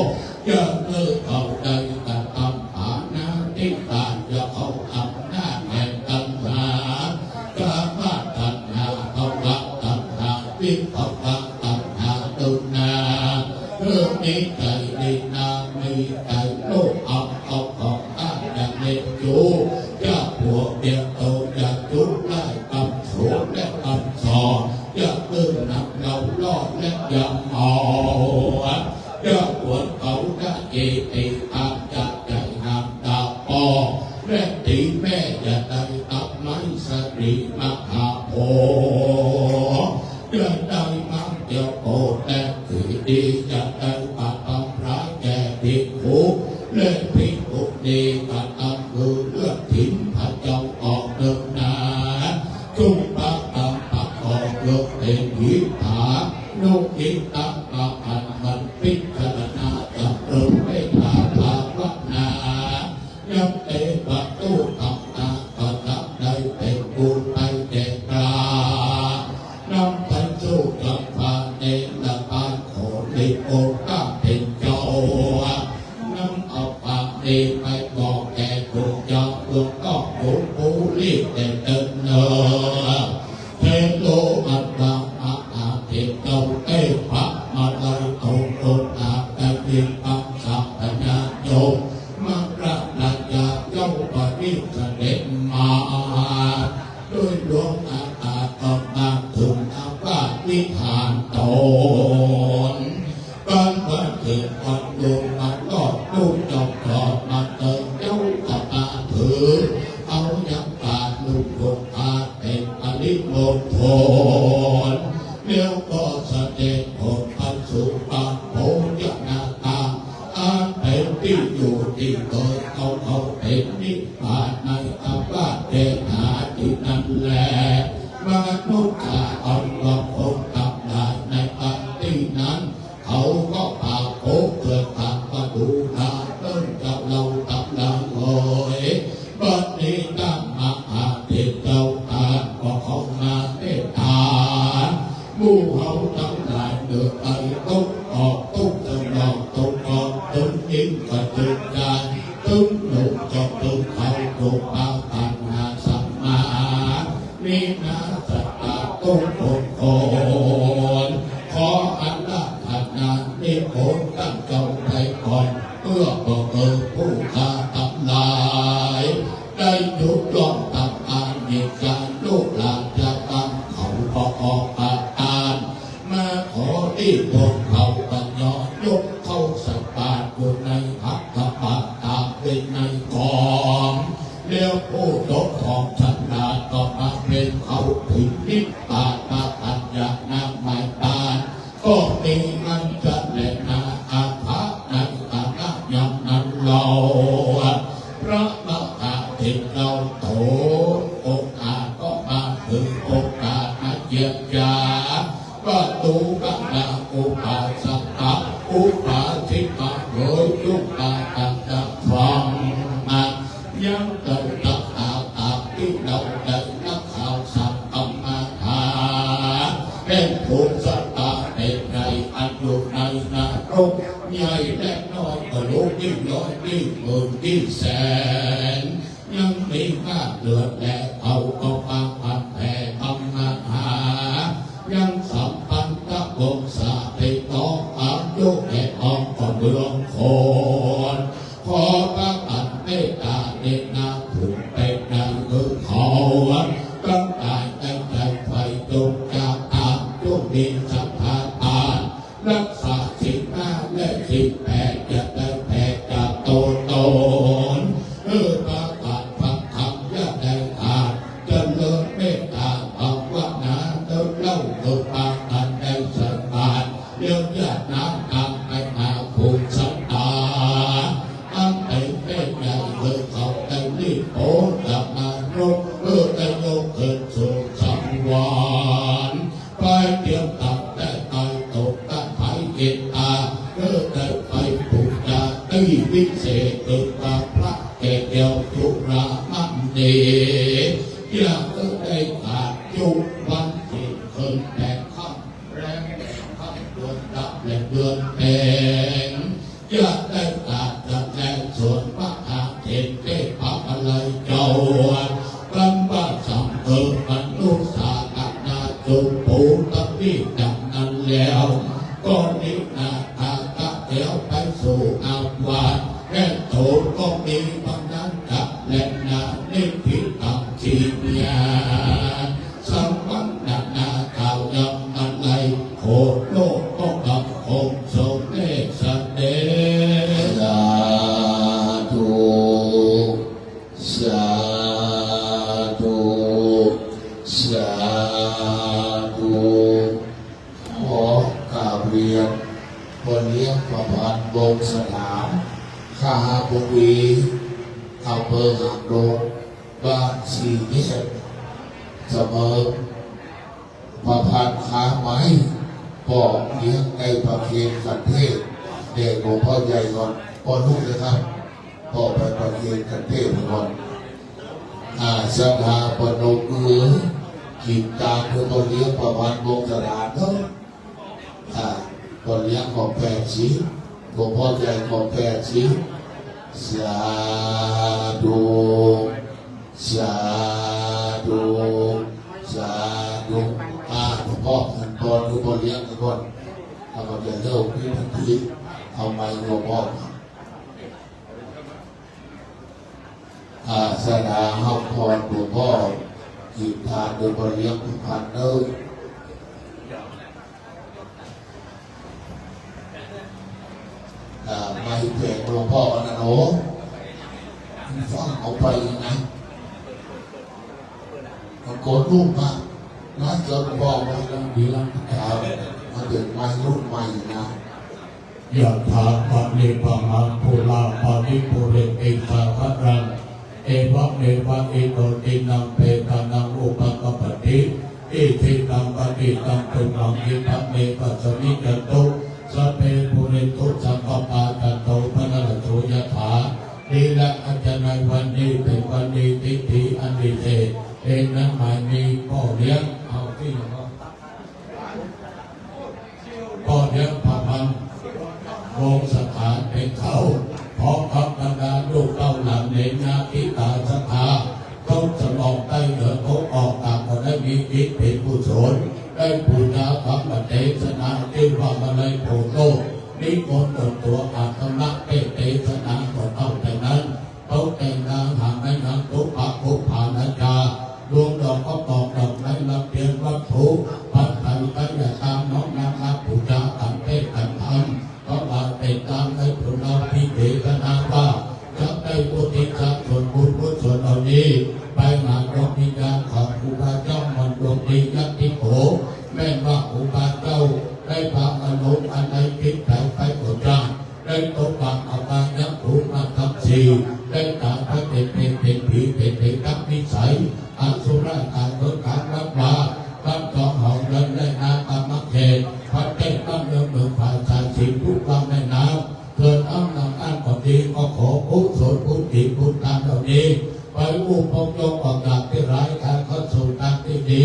ด อย่าเมื่อเขาได้กระทำปาณาติบาต อย่าเข้าอำนาจแห่งตัณหา กามตัณหา ภวตัณหา วิภวตัณหา ดุนนา เมื่อมีใจดีนา มีใจโลภเอาเอาของต้านอย่างเล็กจู อย่าผัวเมียโต อย่าจุดไล่กำสวนและกำสอน อย่าเอื้อหนักเรารอดและอย่าเมา อย่าหวนเขาได้เอติอาจจะใจหามดาบปอ และตีแม่อย่าได้ตัดไม้สรีมหาโพธิ์ อย่าได้มักเกี่ยวโกรธและถือดี อย่าได้กระทำร้ายแก่ภิกขุ และภิกขุณีกระทำคือเลือดถิ่นพระเจ้าออกเดินนา จุ่มปากกำปากออกเลือดเป็นหิตา โลกิตาปะอันมันพิจารณาจะเริ่มเมตตาภาวนา ยังเตปะตุธรรมนาก็จะได้เป็นบุญไปแก่กล้า นำไปสู่จำพาเนรปานขอในองค์ข้าเป็นเจ้า นำเอาปากนี้ไปบอกแก่พวกเจ้าเมืองนอกหลวงปู่ลีแต่เดินเนิน เทโลอันวามหาเถรเจ้าเตปะมาลัยโตโตอาตยิปังสัพพญาโยม มังคลาญาเจ้าปริสเด็จมา ด้วยดวงอากาศก็มาถึงอาวาสวิหารตน กันวันเกิดวันดวงวันรอดลูกเจ้าจอดมาเติมเจ้าก็มาถือ เอายังบาตรลูกหลวงพาเป็นปริมณฑล แล้วก็เสด็จผลไปสู่ปางโพชนาการ อันเป็นตี้อยู่ตี้เกิดเขาเขาเป็นนิพพานในอาวาสเวหาตี้นั้นแล มนุษย์ชาติอันว่าคนทั้งหลายในปางตี้นั้น เขาก็พาโพเกิดพา ดูราเถิดเจ้าเฮาตังหลาย บัดนี้ต้านมหาเถรเจ้าต้านก็เข้ามาเมตต๋า หมู่เฮาตังหลายเถิด ไปตกออกตุ๊กข์สนองตนกองตนยิ่งกระเจิงใจ ตึงหนุ่มจนตึงเฒ่า จงปรารถนาสมหวัง มีนาสัตตาทุกคน ขออาราธนานิมนต์ต้านเจ้าไปก่อน เปื้อบ่หื้อผู้ข้าตังหลาย ได้หยุดย่องต๋ามอันยิ่งใหญ่ ลูกหลานจะตามเขาก็ออกปาตาน มาขอตี้พวกเขาปัญญายกเข้าใส่บาตรอยู่ในหัตถบาตรต๋ามวินัยกอง แล้วผู้เจ้าของฉันดาก็มาเพ็ญเขาถึงนิพพานมาปัญญานามัยตาน ก็มีอันจะแลนาอาภาในฐานะยามนั้นเล่า พระมหาเถรเจ้าโต โอกาสก็มาถือโอกาสมาเยียวยา ว่าดูราอุปาสกะอุปาสิกาเอ๋ย จุ่งตาตั้งต๋าฟัง ยังเกิดตักตาต๋ามตี้เฮาได้นักข่าวสารกำมาถาม แห่งถูกชะตาเป็นใหญ่อันอยู่ในนรก ใหญ่และน้อยก็รู้ยิ่งน้อยยิ่งหมื่นยิ่งแสน ยังมีมากเหลือแล เขาก็มาพันแผ่กำมาถาม ยังสัมพันธวงศาพี่น้องอายุแก่อองก็เมืองคน ขอประทานเมตตาเดชะถึงเป็นใหญ่คือเขา ตั้งกายตั้งใจ๋ใฝ่จงจาตาม จงมีศรัทธาทาน รักษาศีลห้าและศีลแปด อย่าได้แผดจากตั๋วต๋น เออ ประกาศฟังธรรมอย่าได้ขาด เจริญเมตตาภาวนาเถิดเล่า เถิดปากั๋นได้ใส่บาตร เดี๋ยวญาติน้ำตามไปหาผู้ศรัทธา อันเป็นแม่ใหญ่เถิดเขาได้รีบโผล่จากนรก เออ ได้ยกขึ้นสู่สวรรค์ ไปเตรียมตังแต่ตายตกตะไคร้เย็นตา เออ ได้ไปปู๋จาตี้วิเศษ เกิดมาพระแก่แก้วจุฬามณี อย่าเออได้ขาดยุควันเกิดขึ้นแต่ค่ำแรมแต่ค่ำเดือนดับและเดือนเพ็ญ อย่าได้ขาดจากแลสวนมหาเถรเทพาลัยเจ้า คำว่าสังเถิงมนุสสาคณะ จุ่งปู๋ตะปี้ดังนั้นแล้ว ก็นินาถาก็เตียวไปสู่อาวาส แห่งต๋นก็มีเท่านั้นจะแลนา นิพพิตัง จีเนีย สังวัณณา กล่าวยำมาลัย ขอโลกก็บังคมทรงเมตตาเสด็จ สาธุ สาธุ สาธุ ขอกราบเรียนพ่อเลี้ยงประพันธ์ วงศ์สถา คหบดี อำเภอหางดง บ้านสี่แยก เสมอ ประพันธ์ ค้าไม้ ป้อเลี้ยงได้ประเคนขันเทศน์ แด่หลวงพ่อใหญ่ก่อน ป้อลูกนะครับ ป้อไปประเคนขันเทศน์ก่อน อ่า ศรัทธาปนมมือ กินตามคือพ่อเลี้ยงประพันธ์ วงศ์สถาเนาะ อ่า พ่อเลี้ยงก็แปดสิบ หลวงพ่อใหญ่ก็แปดสิบ สาธุ สาธุ สาธุ อ่า หลวงพ่อพันพรคือพ่อเลี้ยงทุกคน เอามาเจอเรื่องพิธี เอาไมค์หลวงพ่อ อ่า ศรัทธาเฮาพรหลวงพ่อ กินตามโดยพ่อเลี้ยงประพันธ์เนาะ อ่า ไมค์แผงหลวงพ่อนะโหน ฟังเอาไปนะ มันโกนลูกมา นะ เจ้าหลวงพ่อมา ดีแล้ว ครับ มันเป็นไมค์รุ่นใหม่นะ ยะถา วะริวะหาปูรา ปะริปูเรนติ สาคะรัง เอวะเมวะ อิโต ทินนัง เปตานัง อุปะกัปปะติ อิทิตัง ปะติตัง ตุมหัง ขิปะเมวะ สะมิชฌะตุ สัพเพ ปูเรนตุ สังกปปา จันโท ปะ ในวันนี้เป๋นวันดีทิธีอันวิเศษ เป๋นนั้นหมายมีป้อเลี้ยง เอาตี้ ป้อเลี้ยงพระพันธ์ วงศ์สถานเป๋นเจ้า พร้อมกับบรรดาลูกเต้าหลานเหลนญาติต๋าศรัทธา ทุกสะหนองใต้เหนือต๋ะวันออก ต่างก็ได้มีจิตเป๋นกุศล ได้ปู๋จาธรรมเตสนาตี้ว่ามาลัยโผนโลก นิมนต์ตนตั๋วอาตมาเตสนาก็เต้าแต่นั้น ตกแต่งนางหาแม่นางตุ๊ปะปุปผาราชา ดวงดอกก็ตอกดอกไม้ลำเตียนวัตถุ ปัจจัยไตรยาตามน้อมนำมาปู๋จากันเตสกันธรรม ก็ว่าเป๋นตามในปุณณาภิเทศนาว่า จะได้อุทิศส่วนบุญกุศลเหล่านี้ ไปหาดวงวิญญาณของครูบาเจ้าหม่อนดวงดีญาติโข แม่นว่าครูบาเจ้าได้ปางอารมณ์อันใดจิตใจไปก็จ้าง ได้ตกปากอบายภูมิมาทั้งสี่ ได้ตายพระเปรตเปรตเปรตผีเปรตเปรตทั้งนิสัย อสุรกายเมืองกาลวัฏฏะ บ้านจองหองเงินและนาคามเขต พระเทพบ้านเมืองเมืองผาสายสีทุกลำแม่น้ำ เถิดอ้างนำอันก็ดี ก็ขอกุศลบุญดีบุญทานเหล่านี้ ไปอุปโภคยกออกจากตี้ร้าย กายเข้าสู่ทางตี้ดี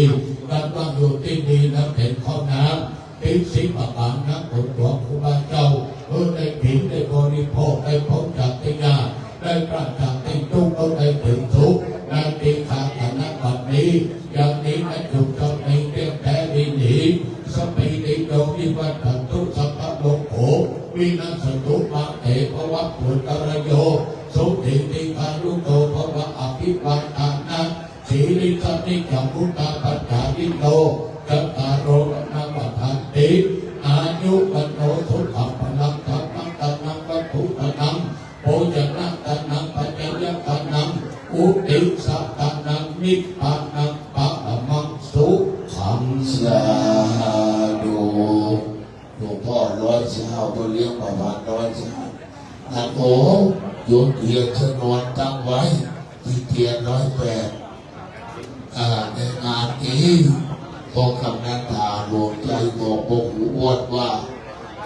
กันว่าอยู่ตี้ดีนั้นเป๋นข้อน้ำ ติดสิบประก๋าน นักบวชหลวงครูบาเจ้า เพื่อได้กิ๋นได้บริโภค ได้พ้นจากตี้ยาก ได้ปราศจากตี้ทุกข์ เพื่อได้เถิงสุข ในตี้คาขณะบัดนี้ อย่างนี้ในจุดจำนี้เรียกแท้ดีหนี สปีติโยวิวัชชันตุ สัพพะโรโค วินัสสนตุ มาเตภวัตวันตะราโย สุขี ทีฆายุโก ภะวะ อภิวาทานะ สีลิสสะนิจัง วุฑฒาปจจายิโน จัตตาโร วะนะ วัฑฒันติ อายุ วัณโณ สุขัง พลัง ธรรมะ ทานะ วัตถุ ทานะ โภชนะ ทานะ ปัจจยะ ทานะ อุทิสสะ ทานะ นิพพานะ ปะระมัง สุขัง สาธุ หลวงป้อร้อยเจ้า ป้อเลี้ยงประมาณร้อยเจ้า นะโอ โยมเตียนชนวนตั้งไว้ ตี้เตียนร้อยแปด อ่า ในงานนี้ ป้อกำนันถาหลวงใจ๋บอกป้อครูอ้วนว่า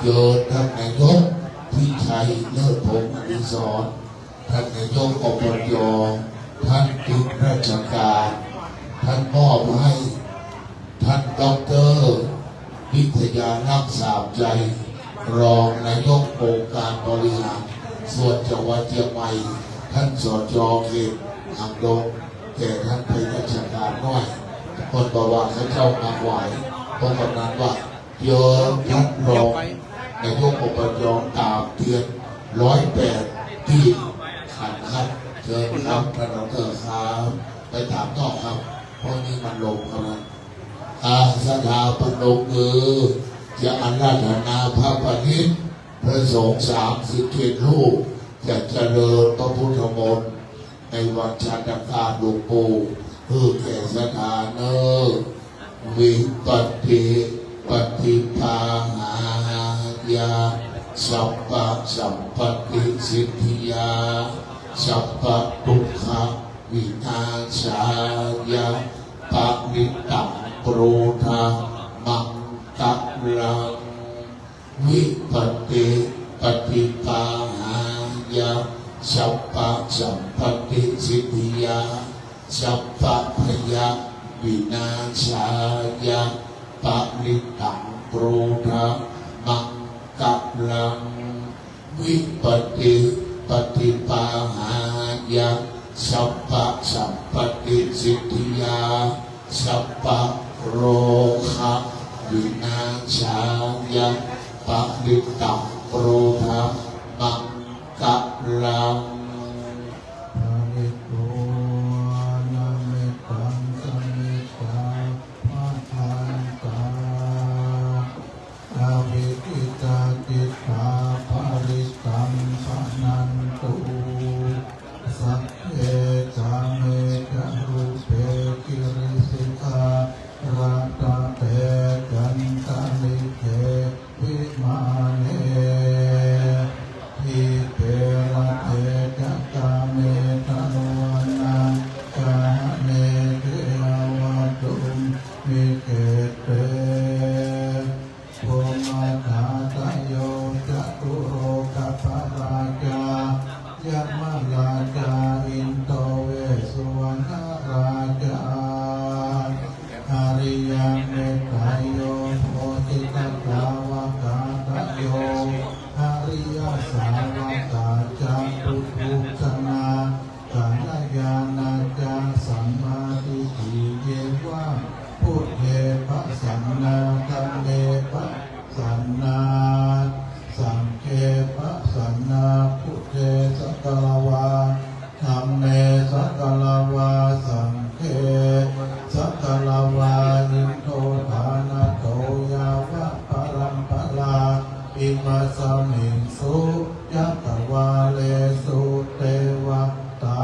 เจิญต้านนายกพิชัย เลิศพงษ์อดิศร ต้านนายก อบจ. ต้านติดราชก๋าน ต้านมอบหื้อ ต้านด็อกเตอร์ วิทยาลักษณ์ สามชัย รองนายกองค์การบริหารส่วนจังหวัดเจียงใหม่ ต้าน สจ. เขตหางดง แต่ต้านไปราชก๋านน้อย เปิ้นบอกว่าข้าเจ้ามาไหว้ ป้อกำนันว่า เจิญต้านรองนายก อบจ. ต๋ามเตียนร้อยแปด ตี้ขันครับ เจิญครับ ต้านด็อกเตอร์ครับ ไปต๋ามนอกครับ เพราะนี่มันลมครับนะ อา ศรัทธาปนมมือ จะอาราธนาพระปริตร พระสงฆ์สามสิบเจ็ดรูป จะเจริญพระพุทธมนต์ ในวันชาตการหลวงปู่ หื้อแก่ศรัทธาเน่อ วิปัสสิปฏิปาหายะ สัพพะสัมปตติสิทธิยา สัพพะทุกขวินาศายะ ปะริตตัง ปุณณมังคะลัง วิปัสสิปฏิปาหายะ สัพพะสัมปตติสิทธิยา สัพพะพยะวินาศายะ ปะริตตัง ปุณณมังคะลัง วิปัสสิปฏิปาหายะ สัพพะสัมปตติสิทธิยา สัพพะโรคะวินาศายะ ปะริตตัง ปุณณมังคะลัง ภริตวานะเมตัง สะเมตตาภะวันตา อวิกขิตาจิตตา ภริตตัง ภะนันตุ สักเข สาเม จะ รูปเป กิริสิขะระตะเต จันตะลิเข วิมาเน ทีเป ระเต จ สุ เต วัตตา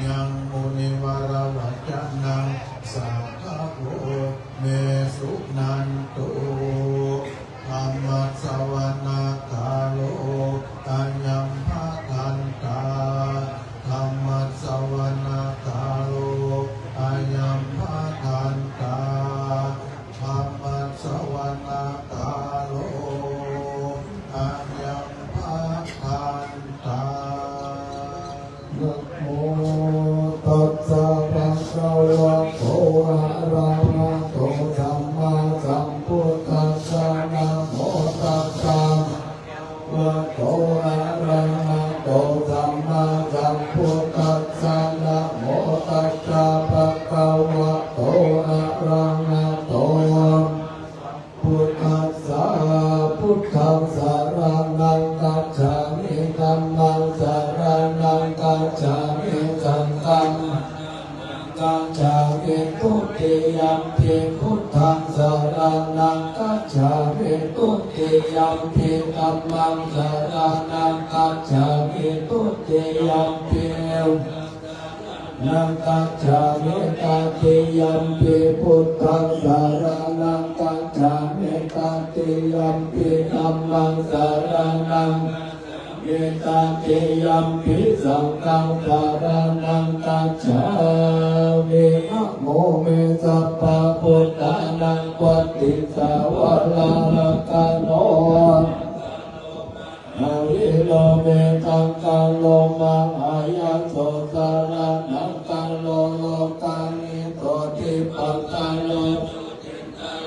ยัง มุนิวรวจนะ สาธะโว เม สุนันตุ ธัมมะสะวะนะกาโล อะยัง ภะคะวันตา ธัมมะสะวะนะกาโล อะยัง ภะคะวันตา ธัมมะสะวะนะกาโล อะยัง ภะคะวันตา นะโมตัสสะ ภะคะวะโต อะระหะโต สัมมาสัมพุทธัสสะ นะโมตัสสะ ภะคะวะโต อะระหะโต สัมมาสัมพุทธัสสะ นะโมตัสสะ ภะคะวะโต อะระหะโต พุทธัสสะ พุทธังสะระณังคัจฉามิ ธัมมังสะระณังคัจฉามิ สังฆังคัจฉามิ ทุติยัมปิ พุทธังสะระณังคัจฉามิ ทุติยัมปิ ธัมมังสะระณังคัจฉามิ ทุติยัมปิ นังคัจฉามิ ตติยัมปิ พุทธังสะระณังคัจฉามิ ตติยัมปิ ธัมมังสะระณัง เม ตติยัมปิ สังฆังสะระณังคัจฉามิ นะโม เม สัพพะพุทธานัง วัตติสา วะรา รักขะโณ อาวิโร เม คังคะโล มหายาโส สะระณังคะโล โลกาหิโต ทิปะคะโล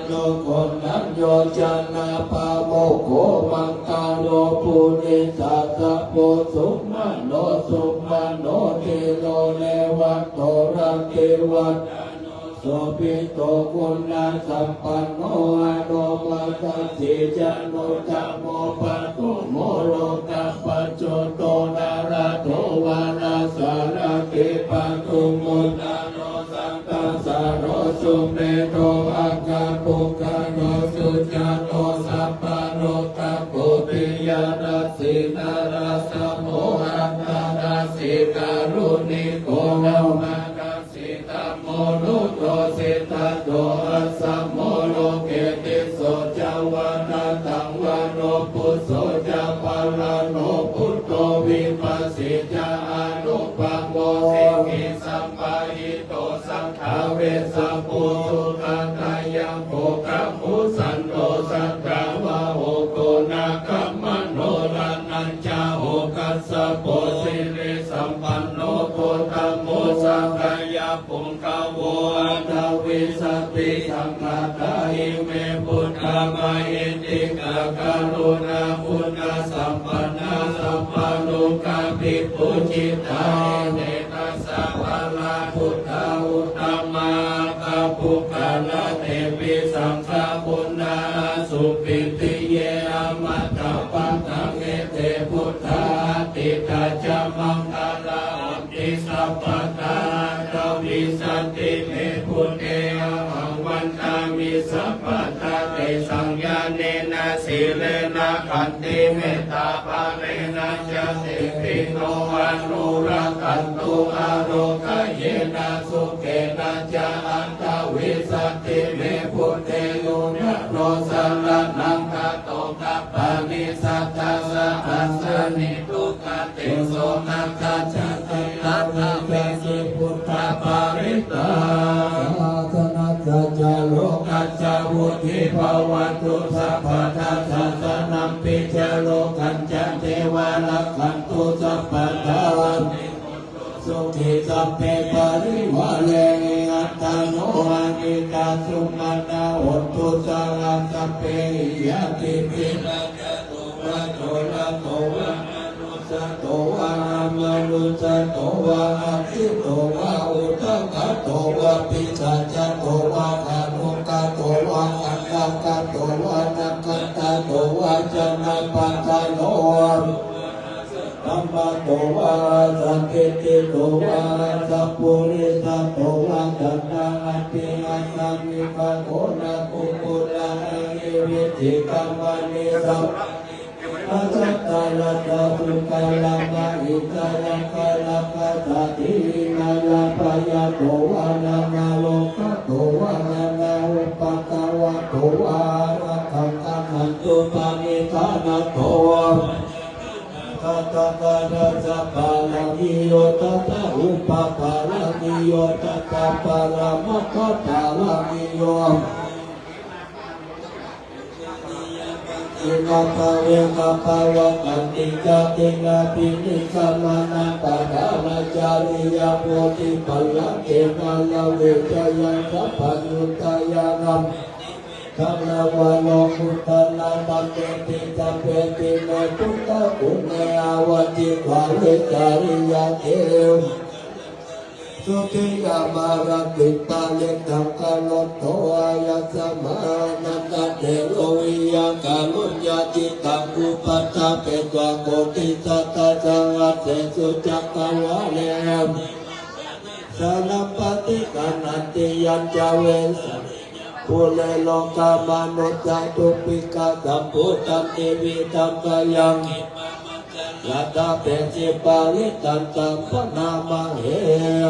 โล โกณัญโญ จะนะปะโมกโข มังคะโล ปุริสะสะ โพ สุมะโน สุมะโน ธีโร เรวะโต รติวัฒโน โสภิโต คุณสัมปันโน อโนมะนัสสี จะโน จะโม ปะทุมโม โลกัปปัจจุโต นารโต วาราสะหะติ ปะทุมโม นโร สัตถะสะโร สุเมโธ อัคคะปุคคโล สุจาโต สัพพะโลกัปโป ปิยะรัสสี นาราสะโพ อัตถะรัสสี การุณิโก โอภะทัสสี ธัมโม นุสสิตะโต อัสสะโม โลเก ติสโส จะ วาทะ ธัง วโร ปุสโส จะ ปะระโน ปุตโต วิปัสสี จะ อนุปะโว สิกขี สัปปะหิโต สัตถา เวสสะภู สุขะทายัง โภคะ มุสันโต สัตถาวาโห โกณาคัมมะโน รัตตัญจะ โอคัสสะโป สิริสัมปันโน โคตตะโม สักกายะ ปุง กะโว อัฏฐวิสติสังฆาตา อิเม บุตตะ มหิทธิกา กรุณาคุณสัมปันนา สัพพะโลกาภิปูจิตา เอเต ทัสสะ วะรา ปุตตา อุตตมะ อัฏฐปุคคละ เตปิ สังฆา ปุณณะ สุปิติเย อมตะปัตถัง เอเต บุตตา อทิตถะ จะ มังคะลา หอน ติ สัพพะทา อัฏฐวิสติ เม บุตเต อะหัง วันทามิ สัพพะทา เตสัง ญาเณนะ สีเลนะ ขันติ เมตตา ภาเวนะ จะ เตปิ โน อนุรักขันตุ อาโรกะเยนะ สุเขนะ จะ อัฏฐวิสติ เม บุตเต อุณณโร สะระณังคโต กัปปะนิ สัตถะ สะหัสสะนิ ทุกขะ เตโส นะ คัจฉะ ติ อัฏฐะ เวสสิ พุทธปริตตา สะหัสสะนะ สัจจะ โลกัสสะ วุตถิภะวะตุ สัพพะทา สะสะนะมปิ จะ โลกัสสะ เทวา รักขันตุ สัพพะทา สุขี สัพเพ ปะริวาเรหิ อัตตาโน อาทิตตา สุขะตา โหนตุ สะหะ สัพเพหิ ญาติปิ ราชะ โต วะ โจระ โต วะ มะนุสสะ โต วะ อมะนุสสะ โต วะ อักขิโต วะ อุทะกะ โต วะ ปิศาจะ โต วะ อนุกะ โต วะ กันดะกะ โต วะ นะกัตตะ โต วะ จะนะปะทะโน ธัมมะ โต วะ สันทิฏฐิ โต วะ สัพปุริสะ โต วะ สัตถะ อัตถิอัตถะ วิภะโค นะ กุกุละ นะ หิ วิจิกะ มะหิ สัพพะ Sattaraddahukalamahitalakalakatadinalapayato vā nānārogato vā nānāupaddavato vā ārakkhaṃ gaṇhantu paṇidhānato vā. Katakara ca pāramiyo tadha upapāramiyo tadha paramattha pāramiyo. Imappaveka pavakanti ca tinappi nikkamaṃ na padhānacariyaṃ bodhipallaṅke māravijayaṃ sabbaññutañāṇaṃ. Taṃ nava lokuttaraṃ sāmīciṃ sabbepi me buddhaguṇe āvajjitvā vesāliyā devā. Sotthiyā māragītarekkhaṃ karonto āyasmā Ānandatthero viya kāruññacittaṃ upaṭṭhapetvā koṭisatasahassesu cakkavāḷesu sāraṃ paṭiggaṇhanti yañca vesāliyā pure rogāmanussadubbhikkhasambhūtadividhaṃ bhayaṃ. Yattha pārisajjitaparittantaṃ bhaṇāma he.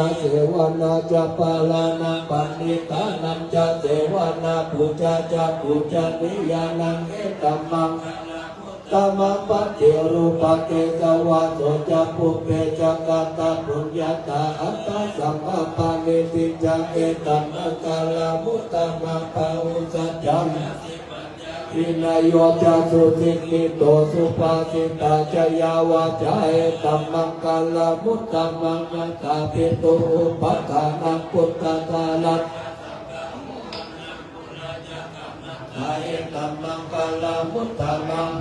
Asevanā ca bālānaṃ paṇḍitānañca sevanā pūjā ca pūjanīyānaṃ etammaṅgalamuttamaṃ. Paṭirūpadesavāso ca pubbe ca katapuññatā attasammāpaṇidhi ca etammaṅgalamuttamaṃ. Bāhusaccañca vinayo ca susikkhito subhāsitā ca yā vācā etammaṅgalamuttamaṃ. Mātāpituupaṭṭhānaṃ puttadārassa etammaṅgalamuttamaṃ.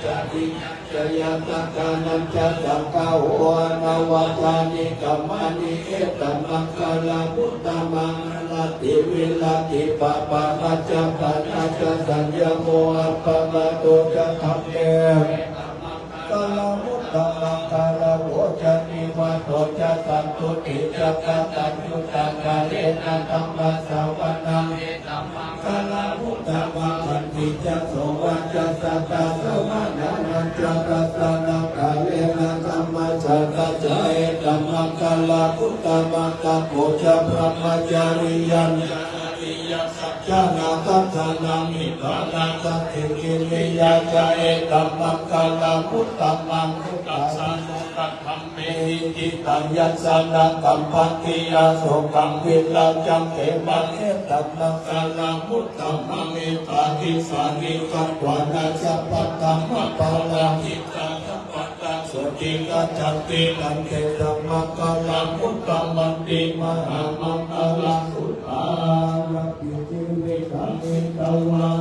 Ca ñāṇañca ñātakānañca saṅgaho anavajjāni kammāni etammaṅgalamuttamaṃ. Āratī viratī pāpā majjapānā ca saññamo appamādo ca dhamme etammaṅgalamuttamaṃ. Gāravo ca nivāto ca santuṭṭhī ca kataññutā kālena dhammassavanaṃ etammaṅgalamuttamaṃ. Khantī ca sovacassatā samaṇānañca dassanaṃ kālena dhammasākacchā etammaṅgalamuttamaṃ. Tapo ca brahmacariyañca ariyasac cāna dassanaṃ nibbānasacchikiriyā ca etammaṅgalamuttamaṃ. Phuṭṭhassa lokadhammehi cittaṃ yassa na kampati asokaṃ virajaṃ khemaṃ etammaṅgalamuttamaṃ. Etādisāni katvāna sabbatthamaparājitā sabbattha sotthiṃ gacchanti tantesaṃ maṅgalamuttamanti. Mahāmaṅgalasuttaṃ. Natthi jīvitaṃ petvā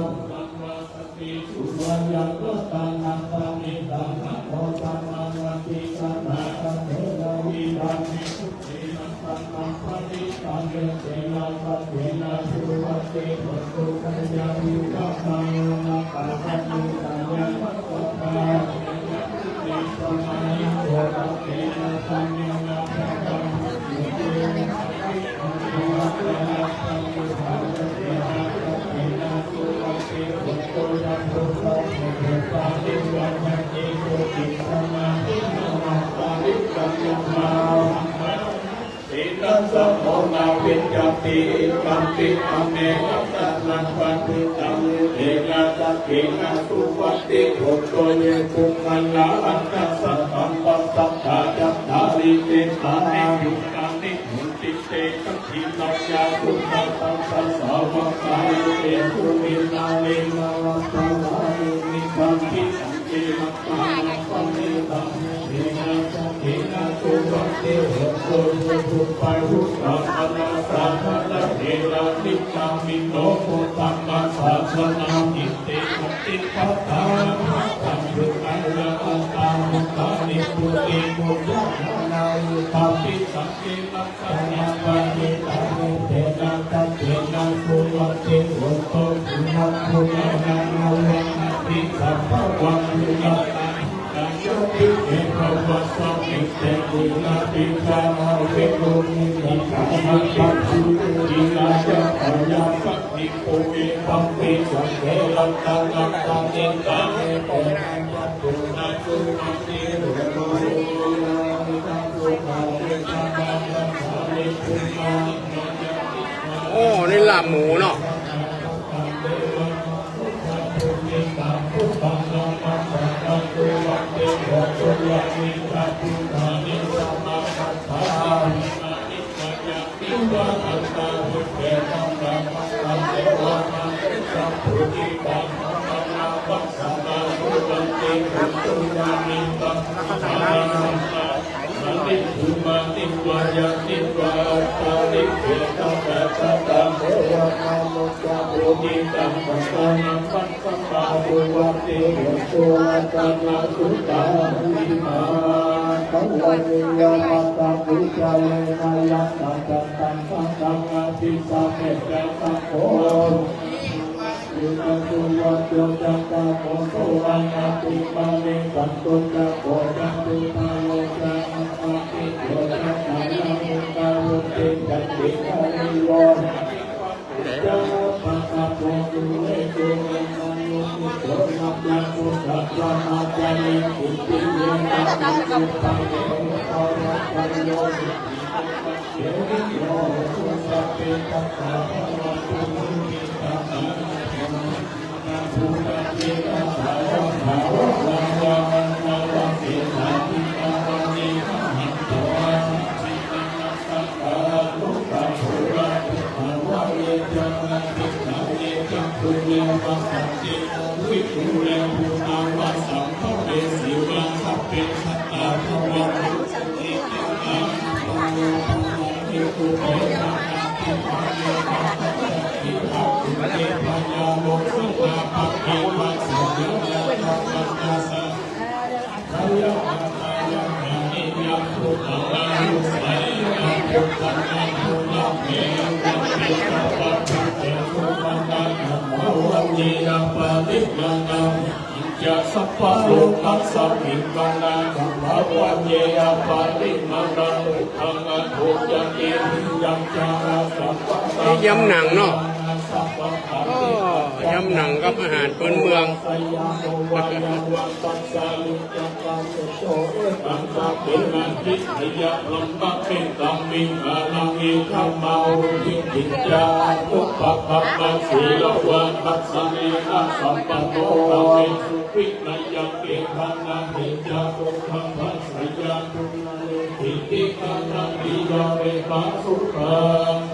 sukhaṃ vā satiṃ sukhaṃ vā yaṃ ratanaṃ paṇītaṃ na no samaṃ atthi tathāgatena viya vijjena santena paṇītaṃ etena saccena suvatthi hotu. Yadi vā maraṇā kammati tayassaṃ sabbaṃ Tena samo na vijjati idampi dhamme ratanaṃ paṇītaṃ etena saccena suvatthi hotu. Ye puggalā aṭṭha sataṃ pasatthā cattāri etāni bhūtāni honti te dakkhiṇeyyā sugatassa devakā etesu dīnā dīnā appaṇṇā nibbindati. Saṅghe ratanaṃ paṇītaṃ etena saccena suvatthi hotu. Ye suppayuttā manasā daḷhena nikkāmino gotamasāsanamhi te pattipattā bhāvanābhiṭhāya attamatā nibbutiṃ bhuñjamānā idampi saṅghe ratanaṃ paṇītaṃ etena saccena suvatthi hotu. Sunakkhattaṃ nānāvaraṇābhisambhavaṃ virattaṃ huṭṭhajātiṃ evaṃ vāsāmiṃ te dīnā dīnā averūpā nivesāmi bhikkhū dīnā ca ยาปฏิปุเรณตังอิทัปปะสังเก โอ้ นี่ลาบหมูเนาะ นี่ยำหนังเนาะ อ้อ ยำหนังกับอาหารพื้นเมือง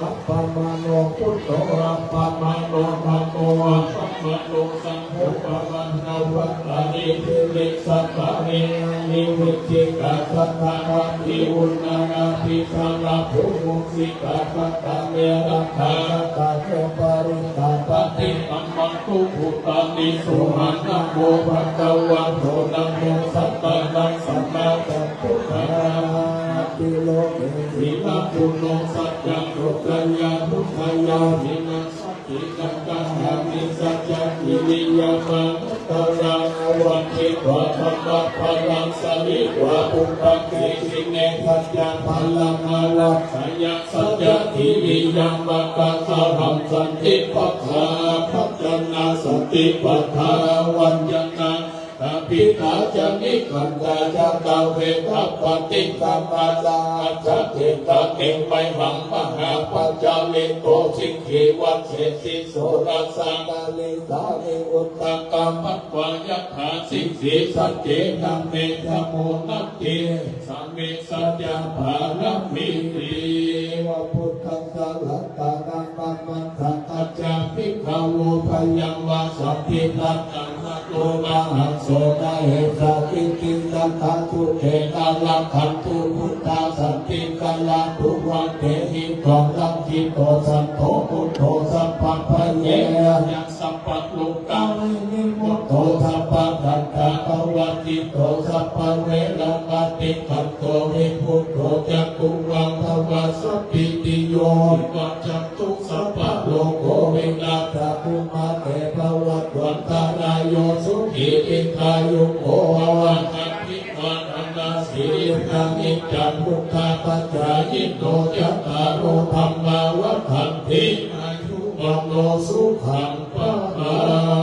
Appamāṇo buddho, appamāṇo dhammo, appamāṇo saṅgho, pamāṇavantāni sirīsapāni, ahi vicchikā saṇṭhānābhī uṇṇānābhī sarabū mūsikā, katā me rakkhā, katā me parittā, paṭikkamantu bhūtāni. Sohaṃ namo bhagavato, namo sattannaṃ sammāsambuddhassa. Atthi loke sīlaguṇo, saccaṃ soceyyanuddayā, vinassati kaṭṭhāni saccakiriyamanuttaraṃ. Avaññitvā dhammabalaṃ, sārītvā puttaṃ isime, saccabalaṃ ārakkheyya, saccakiriyamakāsahaṃ. Santi pakkhā bhajana, satipaṭṭhāna bhajana, tapitā ca nikkhantā ca, dveda paṭikkama ca. Ajjhacittaṃ mayhaṃ mahāpajjalito, sikkhivajjesi soḷasa kālīsāni, uttakamatva yathā sīse, saccena me ca modati. Sāme saccapāramīti. Eva buddhassa ratanaṃ pamaṃ, saṅghañca bhikkhavo bhayaṃ vā satiṃ ratanato mahaṃ so. Na hi jāti kiñci na thātu, yena rakkhantu buddhasaṃ, kiṃ karaṇīyaṃ tvaṃ devī, tvaṃ rakkhitvā santo buddho, sabbabhayena sabbadukkhā vinimutto, sabbattha pavattito, sabbaveramatikkanto vibudho ca, kuṃ no tvaṃ sabbītiyo vivajjantu, sabbarogo vinassatu, mā te bhavatvantarāyo, sukhī dīghāyuko bhava. Abhivādanasīlissa niccaṃ vuḍḍhāpacāyino, cattāro dhammā vaḍḍhanti, āyu โนสุขังพลั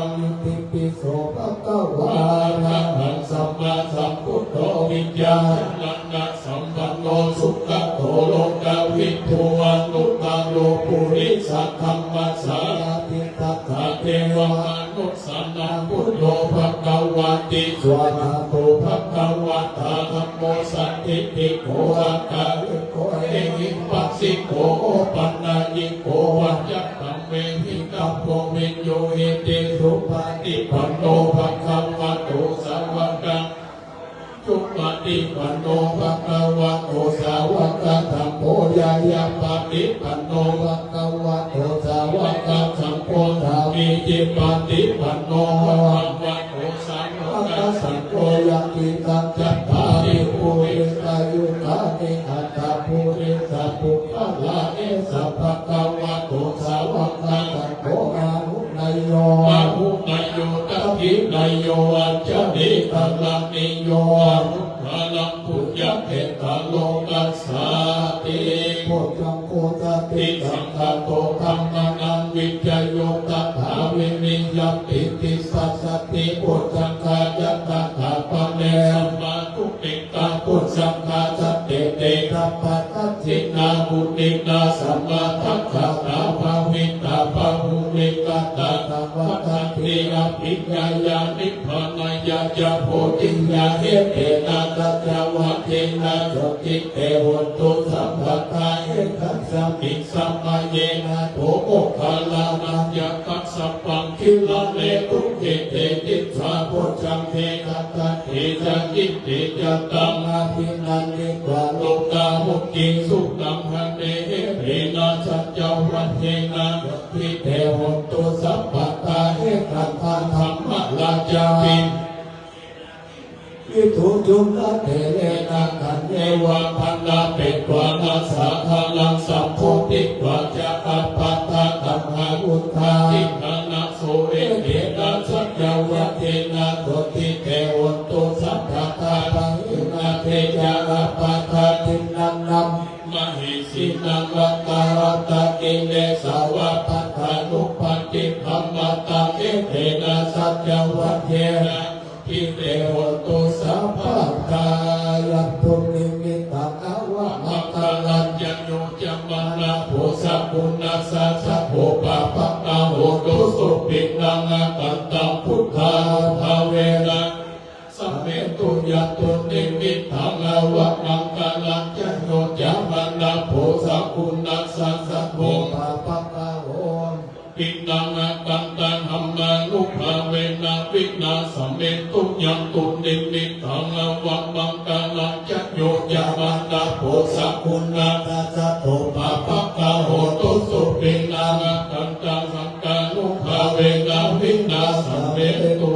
ง อิติปิโสภะคะวา อะระหังสัมมาสัมพุทโธ วิจจาระณะสัมปันโน สุขะโตโลกะวิทู อนุตตะโรปุริสะธัมมาสาราติ สัทธาเทวะมนุสสานัง พุทโธภะคะวะติ สวาคาโตภะคะวะตา ธัมโมสันทิฏฐิโก อะกาลิโก เอหิปัสสิโก โอปัญญิโก วัจจะธัมเมหิ ตัพโพ วิญญูหิติ สุปะฏิปันโนภะคะวะโต สาวะกะ สุปะฏิปันโนภะคะวะโต สาวะกะธัมโม ญาญาปะฏิปันโนภะคะวะโต สาวะกะธัมโม สามีจิปะฏิปันโนภะคะวะโต สาวะกะสังโฆ ยะติตัง จัตตาริ ปุริสายุคานิ อัตถะ ปุริสะปุคคละ เอสะภะคะวะโต สาวะกะสังโฆ อาหุเนยโย ปะหุเนยโย ทักขิเนยโย อัญชลีกะรณีโย อนุตตะรัง ปุญญะเขตะโลกัสสาติ โพชฌังโฆ สัตติสังคาโต ธัมมานัง วิจโย ตถา วินิยะปีติ ปัสสัตถิ โพชฌังคา จะ ตถาปะเร สัมมาทุติยะ โพชฌังคา สัตเต เต สัพพะทักขิณา มุนินดา สมาทักขาตา ภาวิตา บาหุลีกตา สะวัตถันติ อภิญญายา นิพพานายาจะ โพธิญา เอเตนะ สัจจวาเทนะ โสต ทิ เต โหตุ สัพพะทา เอกัสมิง สะมะเย นะโถ โมคคัลลานัญญะกัสสปัง กิลาเนตุ เอเต ติสสา โพชฌังเก สัตถันติ จะ ยินดีจะ ตัง อภินันทิตวา โลกา มุนิง สุขัง คันติ เอเตนะ สัจจวาเทนะ โสต ทิ เต โหตุ สัพพะทา เอกัสสะ ธัมมะราชา ปิณ วิทู จุลเถเรนะ ธัญเยวะ ภณเปตวานะ สาคารัง สัมโพธิวาจา อาปาทะ ธัมมาวุฒา ทิฏฐานะโส เอเตนะ สัจจวาเทนะ โสต ทิ เต โหตุ สัพพะทา ปะหินา เต จะ อาปาทา ทินนานัง มะเหสีนัง วัตตา รัตตะกิเลสาวา ปัฏฐานุปัฏฐิ ธัมมาตัง เอเตนะ สัจจวาเทนะ ทิ เต โหตุ สัพพะทา ยันตุ นิมิตตัง อวะมังคะลัญ จะ โย จะ มะนะ โภ สะกุณัสสะ สะ โภ ปะปะกะ โหตุ สุปิณณัง อะกันตัง พุทธานุภาเวนะ สะเมตุ ยันตุ นิมิตตัง อวะมังคะลัญ จะ โย จะ มะนะ โภ สะกุณัสสะ สะ โภ ปะปะกะ โห ปิณณัง อะกันตัง ธัมมานุภาเวนะ วินาสะเมตุ ยันตุ นิมิตตัง อวะมังคะลัญ จะ โย จะ มะนะ โภ สะกุณัสสะ สะ โภ ปะปะกะ โหตุ สุปิณณัง อะกันตัง สังฆานุภาเวนะ วินาสะเมตุ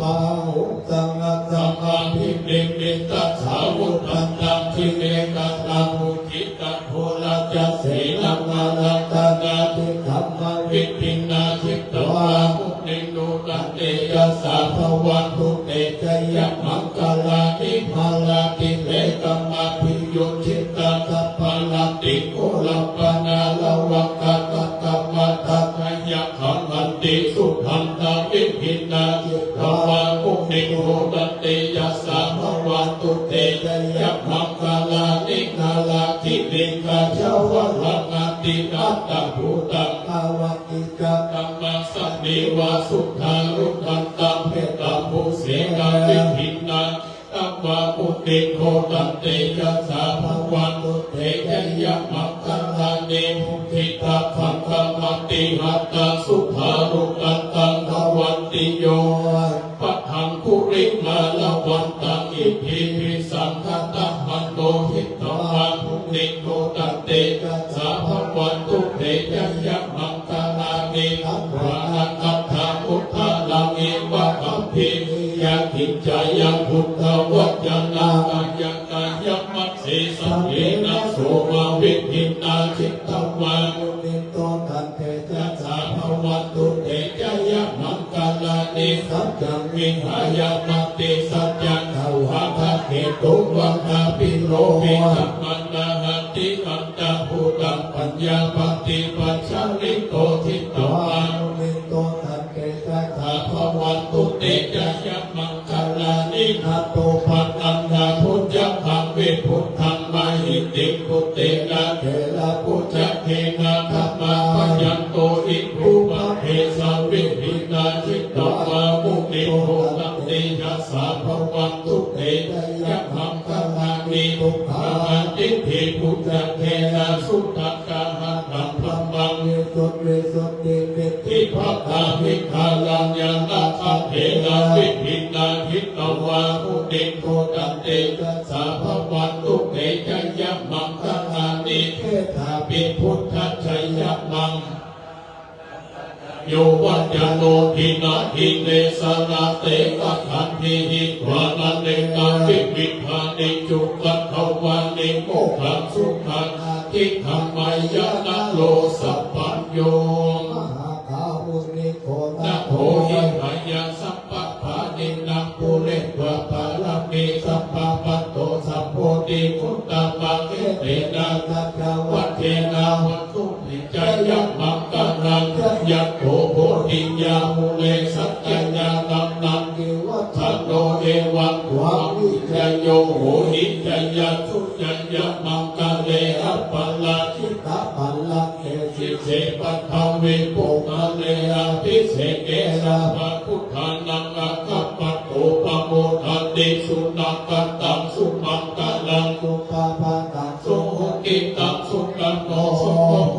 ปะหุง สังฆัสสะ อะภินิมมิตสาวุธันตัง กริเมฆะตัง อุทิตะ โท ราชเสนะ มารัตตะนาภิกรรมะ วิธินา จิตตวา มุนิน โน ตันเตยะสสะ ภะวันตุ เตจะยะมังคะลานิ มาลาติเรกะมะ ภิยุจฉิตะ สัพพะรัตติ โกรปะนาระวะกะ กัตตะมะทะ ทะยะ ขังขันติ สุทันตะ วิธินา จิตตวา มุนิน โน ตันเตยะสสะ ภะวันตุ เตจะยะมังคะลานิ นาลาคิริง กะชะวะรัง อะติอัตถะภูตัง ภะวันติ จะ ธัมมัสสะเนวะ สุทารุขันตัง เมตตาภูเสนะ วิธินา ตะวา มุนิน โน ตันเตยะสสะ ภะวันตุ เตจะยะมังคะลานิ มุทิตา ขังขะมะ ติหัตถัง สุทารุขันตัง ภะวันติ โย ปะทังคุริมาละวันตัง อิทธิภิสังคะตะมะโน หิตตวา มุนิน โน ตันเตยะสสะ ภะวันตุ เตจะยะมังคะลานิ ธัมมานัง คันธะมุทธารัง เอวะ อะภินิยา กิจจายัง พุทธวัจจะนา กายะ กายะมัสเส สะเทนะ โสมะ วิธินา จิตตวา มุนิน โน ตันเตยะสสะ ภะวันตุ เตจะยะมังคะลานิ สัจจัง วิหายะ มติสัจจัง กวาทะ ตุวังอภิโร ปิสมะนะหัตถิอัตถะภูตัง ปัญญาปาติปัจจาริโก จิตตวามุนินโต ตันเตจะสสะ ภะวันตุเต จะยะมังคลานิ นะโตปะนะนะ ภุจจังกัง วิภุตตัง มะหิติง ปุตเตนะ เถระปุจจะเกนะ ทะมาพะยันโต อิภูปะเทสะ วิหินา จิตตวามุนินโต ตันเตจะสสะ ภะวันตุเต จะยะมังคลานิ ทุกขาทิฏฐิภุจจะเกนะ สุตตะ กะหะตัง ธัมมัง วิสุตติ วิสุตติ สิทธิภะกาวิหารัง ญาณะกะเถนะ วิหินา จิตตวามุนินโต ตันเตจะสสะ ภะวันตุเต จะยะมังคลานิ เทสาปิ พุทธัสสะ ยะมัง โย วัจจโน ทินะ ทิเนสสะ เตวะสันติหิ วานะ เนกะวิวิธานิ จุกขัง ทวานิ โมกขัง สุขัง อธิกรรมะ ยะ นะโร สัพพัญญู มหาการุณิโก นะโถ หิตายะ สัพพะปาณินะ ปูเรตวา ปะระมี สัพพะ ปัตโต สัพโพธิ มุตตะมัง เอเตนะ สัจจวัคเคนะ โหตุ เต จะยะมังคลัง จะยัตโต โพธิยา มูเล สักขะยานัง นันทิวัฏฏะโน เอวัง ตวา วิจโย โหหิ จะยะ สุ จะยะมังคะเล อะปะราจิตะปัลลังเก สีเส ปัทวี ปุกคะเล อะภิเสเก สะพะ พุทธานัง อะคะปะโต ปะโมทะติ สุนะคะตัง สุมังคะลัง สุปะพาตัง สุหุกขิตัง สุขัง โส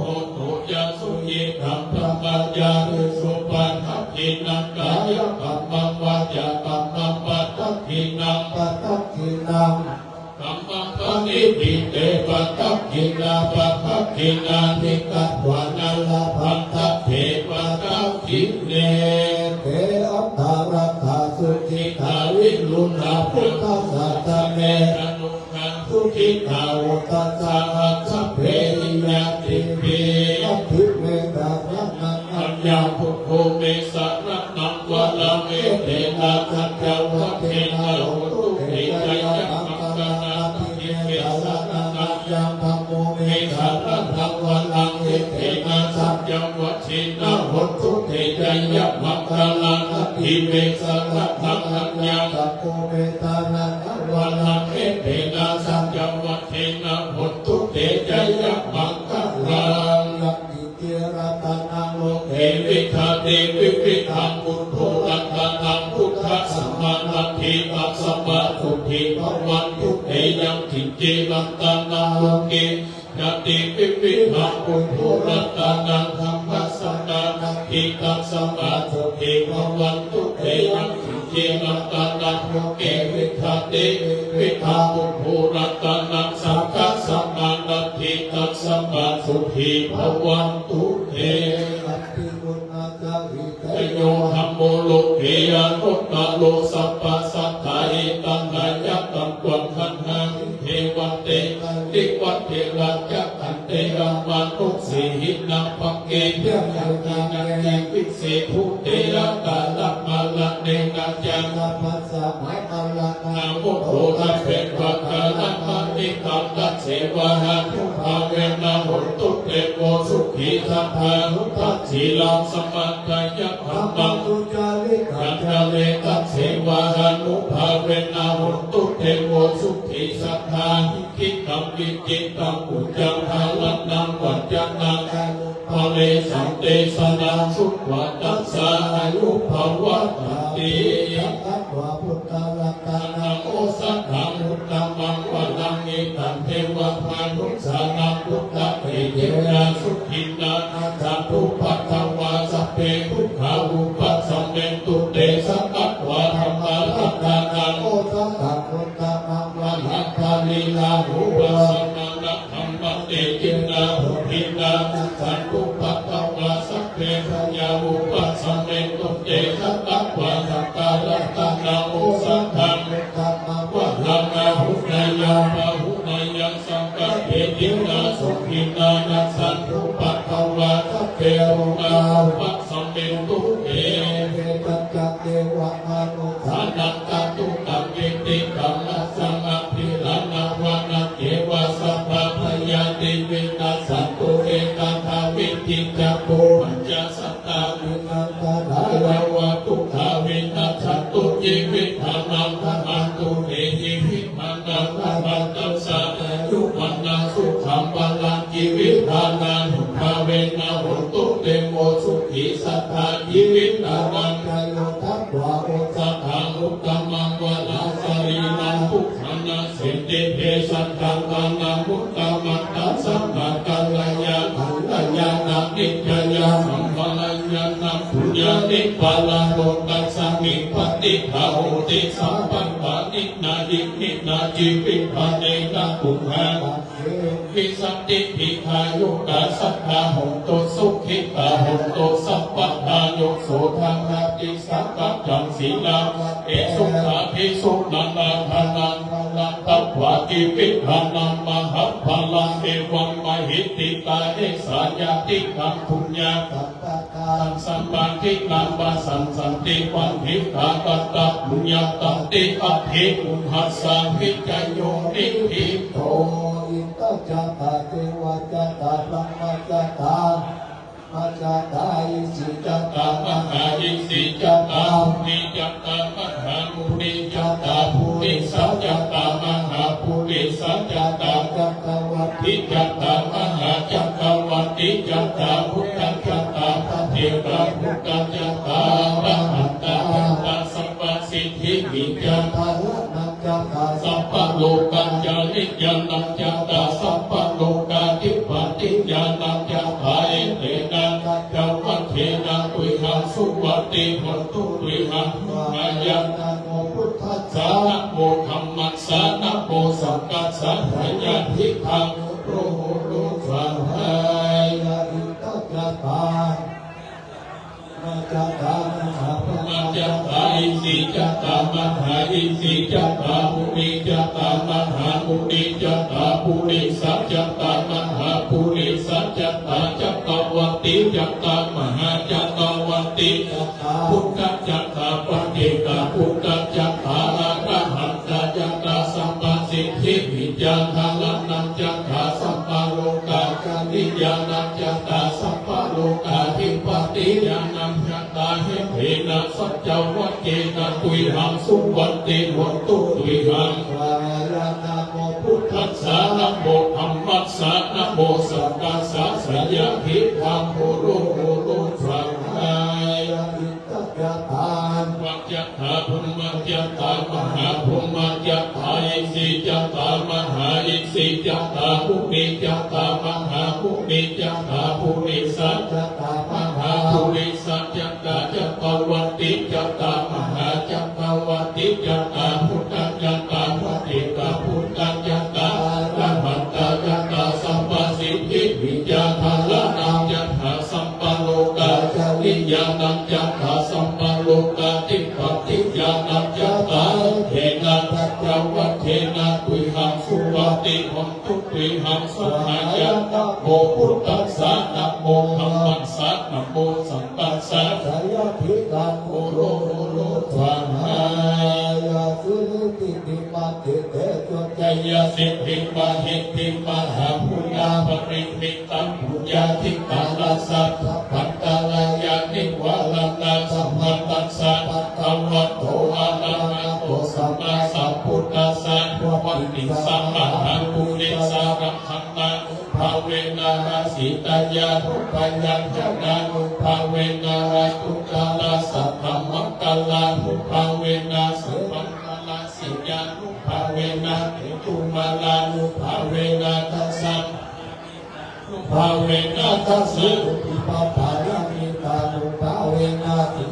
โภ โต จะ สุขิตัง สะมา จาริสุ ปะทักขิณัง กายะกัมมัง วาจากัมมัง ปะทักขิณัง ปะทักขิณัง ธัมมัง ปะณิทิเต ปะทักขิณา ปะทักขิณานิ กัตวานะ ลาภัง ทัพเพ ปะทักขิเณ เต อัตถะรัตถะ สุขิตา วิรุณา พุทธศาสะเน อนุ ขัง สุขิตา โหตัสสะ หัสสะ สัพเพ ปิญาติปิ อะภิเวสะ สะระณัง อัญญัง พุทโธ เม สะระณัง วะรัง เอเตนะ สัจจวัคเคนะ โหตุ เต จะยะมังคะลัง อะภิเวสะ สะระณัง อัญญัง ธัมโม เม สะระณัง วะรัง เอเตนะ สัจจวัคเคนะ โหตุ เต จะยะมังคะลัง อะภิเวสะ สะระณัง อัญญัง ธัมโม เม สะระณัง วะรัง เอเตนะ สัจจวัคเคนะ โหตุ เต จะยะมังคะลัง ยัมปิติรัตนัง โลเก วิดาติ วิวิธัง ปุทโธ รัตนัง พุทธัสสะ มานัตถิ ตัสสะมา สุขี ภะวันตุ เต ยัมปิติรัตนัง โลเก วิดาติ วิวิธัง ปุทโธ รัตนัง ธัมมัสสะ มานัตถิ ตัสสะมา สุขี ภะวันตุ เต ยัมปิติรัตนัง โลเก วิดาติ วิวิธัง ปุทโธ รัตนัง สังฆัสสะ มานัตถิ ตัสสะมา สุขี ภะวันตุ เต สันติปุณณัสสะ วิจโย ธัมโม โลเก อนุตตะโร สัพพะสัตถา หิตัง ขะยัตตัง ตัง คันหามิ เทวะ เต สะ ริวัตถิ ราชะ กัณเท อมานุสสี หิรัญญะ ปักเก เภสัชชะ นาเก วิสสี ภูเต อะกาละ มะระเณ นะ จะ สัพพะ สะ มะ กาละ นะ มุตโต นะ เปตวะ กาละ มะ นิ ตัง ตัสเสวะ หานุภาเวนะ โหตุ เต โว สุขี สัตถา หุตัสสี ลัง สะ มะ ทะ ยะ ธัมมัง สุจาริตัง จะ เร ตัสเสวะ หานุภาเวนะ โหตุ เต โว สุขี สัตถา หิ ขิตัง วิจิตัง อุจจัง ทาระณัง วัจจะนัง อะนุภาเว สันเต สะ นะ สุขะ ตัสสะ อายุ ภะวะ ตะ ติ สักขะ วา พุทธะ รัตนัง โอสะถัง อุตตะมัง วะรัง หิตัง เทวะ มานุสสานัง พุทธะ เต เจนะ สุขินนา นะ สันตุ ปัทธะวา สัพเพ ทุกขา วุปัสสะเมนตุ เต สักขะ วา ธัมมะ รัตนัง โอสะถัง อุตตะมัง วะรัง ปะริลาหุ วา สะ มะ นะ ธัมมะ เต เจนะ สุขินนา นะ สันตุ ปัทธะวา สัพเพ สะ ยา วุปัสสะเมนตุ เต สักขะ วา สังฆา รัตนัง โอสะถัง ธัมมะ วะรัง อาหุเนยัม ปะหุเนยัง สังฆะ เต เจนะ สุขินนา นะ สันตุ ปัทธะวา สัพเพ โรคา วุปัสสะเมนตุ เต เวชะ จัก เต วะ มานุสสานัง กัตตุ กัง กิตติกัง นะ สัง รัตตัสสะ อายุ วัณณะ สุขัง พลัง จีวิตานัง อายุ ภาเวนะ โหตุ เตโม สุขี สัตตา จีวิตานัง ชโย ทัตถา โอสถัง อุตตมัง วรา สรีรัง ปุพพะนะ เสติ เภสัชจัง อาหาร อุตตมัง ตัสมา กัลยา กัลยาณมิตร ยา สัมปะทา ยานัง ปุญญานิ พะละ โลกัสมิง ปะฏิฏฐา โหติ สัพพัตตานิ นา อิมินา จีวิตาเนนะ ปุณณะ เต วิสันติ ภีฆายุกา สัตตา โหตุ สุขิตา โหตุ สัพพะทา โย โส ทะนะ ติ สังฆะ จัง สีลา เต สุขาภิ สุ นานา ทานัง พะลัง ทัพพา จีวิตานัง มหาพะลัง เอวัง มหิทธิกา เอสา ญาติกัง ปุญญา กัตตา ตัง สัมปาทิ นัง วะสัง สันติ วันทิกา กัตตา ปุญญา ตันติ อัตถิ อุหะสา วิจโย นิฏฐิโต อินทะจัตตา เทวะจัตตา พรหมะจัตตา มะจัตตา อิสิจัตตา มหาอิสิจัตตา มุนิจัตตา มหามุนิจัตตา ปุริสะจัตตา มหาปุริสะจัตตา จักกะวัตติจัตตา มหาจักกะวัตติจัตตา พุทธะจัตตา ปะเจกะพุทธะจัตตา อะระหันตะจัตตา สัพพะสิทธิ วิจา ทะละนะ จัตตา สัพพะโลกา จริยานัง จัตตา สัพพะโลกา ธิปติญาณัง จัตตา เอเตนะ สัจจะวัตเถนะ ตุยหัง สุวัตติ โหตุ ตุยหัง มหาญาณะ นะโมพุทธัสสะ นะโมธัมมัสสะ นะโมสังฆัสสะ สะยะทิฏฐัง โหตุ โหตุ สวาหา อินทะจัตตา มะจัตตา มหาพรหมะจัตตา อิสิจัตตา มหาอิสิจัตตา มุนิจัตตา มหามุนิจัตตา ปุริสะจัตตา มหาปุริสะจัตตา จักกะวัตติจัตตา มหาจักกะวัตติจัตตา พุทธะจัตตา ปะเจกะพุทธะจัตตา อะระหันตะจัตตา สัพพะสิทธิ วิจา ทะละนะ จัตตา สัพพะโลกา จริยานัง จัตตา สัพพะโลกา ธิปติญาณัง จัตตา เอเตนะ สัจจะวัตเถนะ ตุยหัง สุวัตติ โหตุ ตุยหัง สวาหายะ นะโมพุทธัสสะ นะโมธัมมัสสะ นะโมสังฆัสสะ สะยะทิฏฐัง โหตุ โหตุ สวาหายะ อินทะจัตตา จัตตา พรหมจัตตา มหาพรหมจัตตา อิสิจัตตา มหาอิสิจัตตา มุนิจัตตา มหามุนิจัตตา ปุริสะจัตตา มหาปุริสะจัตตา จักกะวัตติจัตตา มหาจักกะวัตติจัตตา พุทธะจัตตา ปะเจกะพุทธะจัตตา อะระหันตะจัตตา สัพพะสิทธิ วิจา ทะละนะ จัตตา สัพพะโลกา จริยานัง จัตตา สัพพะโลกา ธิปติญาณัง จัตตา เอเตนะ สัจจะวัตเถนะ ตุยหัง สุวัตติ โหตุ ตุยหัง สวาหายะ นะโมพุทธัสสะ นะโมธัมมัสสะ นะโมสังฆัสสะ สะยะทิฏฐัง โหตุ โหตุ สวาหายะ สิริ ทิติ มะ เต เตโจ ชัยสิทธิ มหิทธิ มหาปุญญา ปะริมิตตัง ปุญญาธิการัสสะ สัพพันตะรายา นิวาระณะ สัพพะทัสสะ ภะคะวะโต อะระหะโต สัมมาสัมพุทธัสสะ วัตติง สะ มหาปุริสะ รักขะ ณานุภาเวนะ อาสีตยานุปยัญชนะานุภาเวนะ อาทุตตรสัตถมังคลานุภาเวนะ สัพพังคลาสียานุภาเวนะ เขตุมาลานุภาเวนะ ทัสสะ นุภาเวนะ ทัสสะ สุปปปาระมิตานุภาเวนะ สี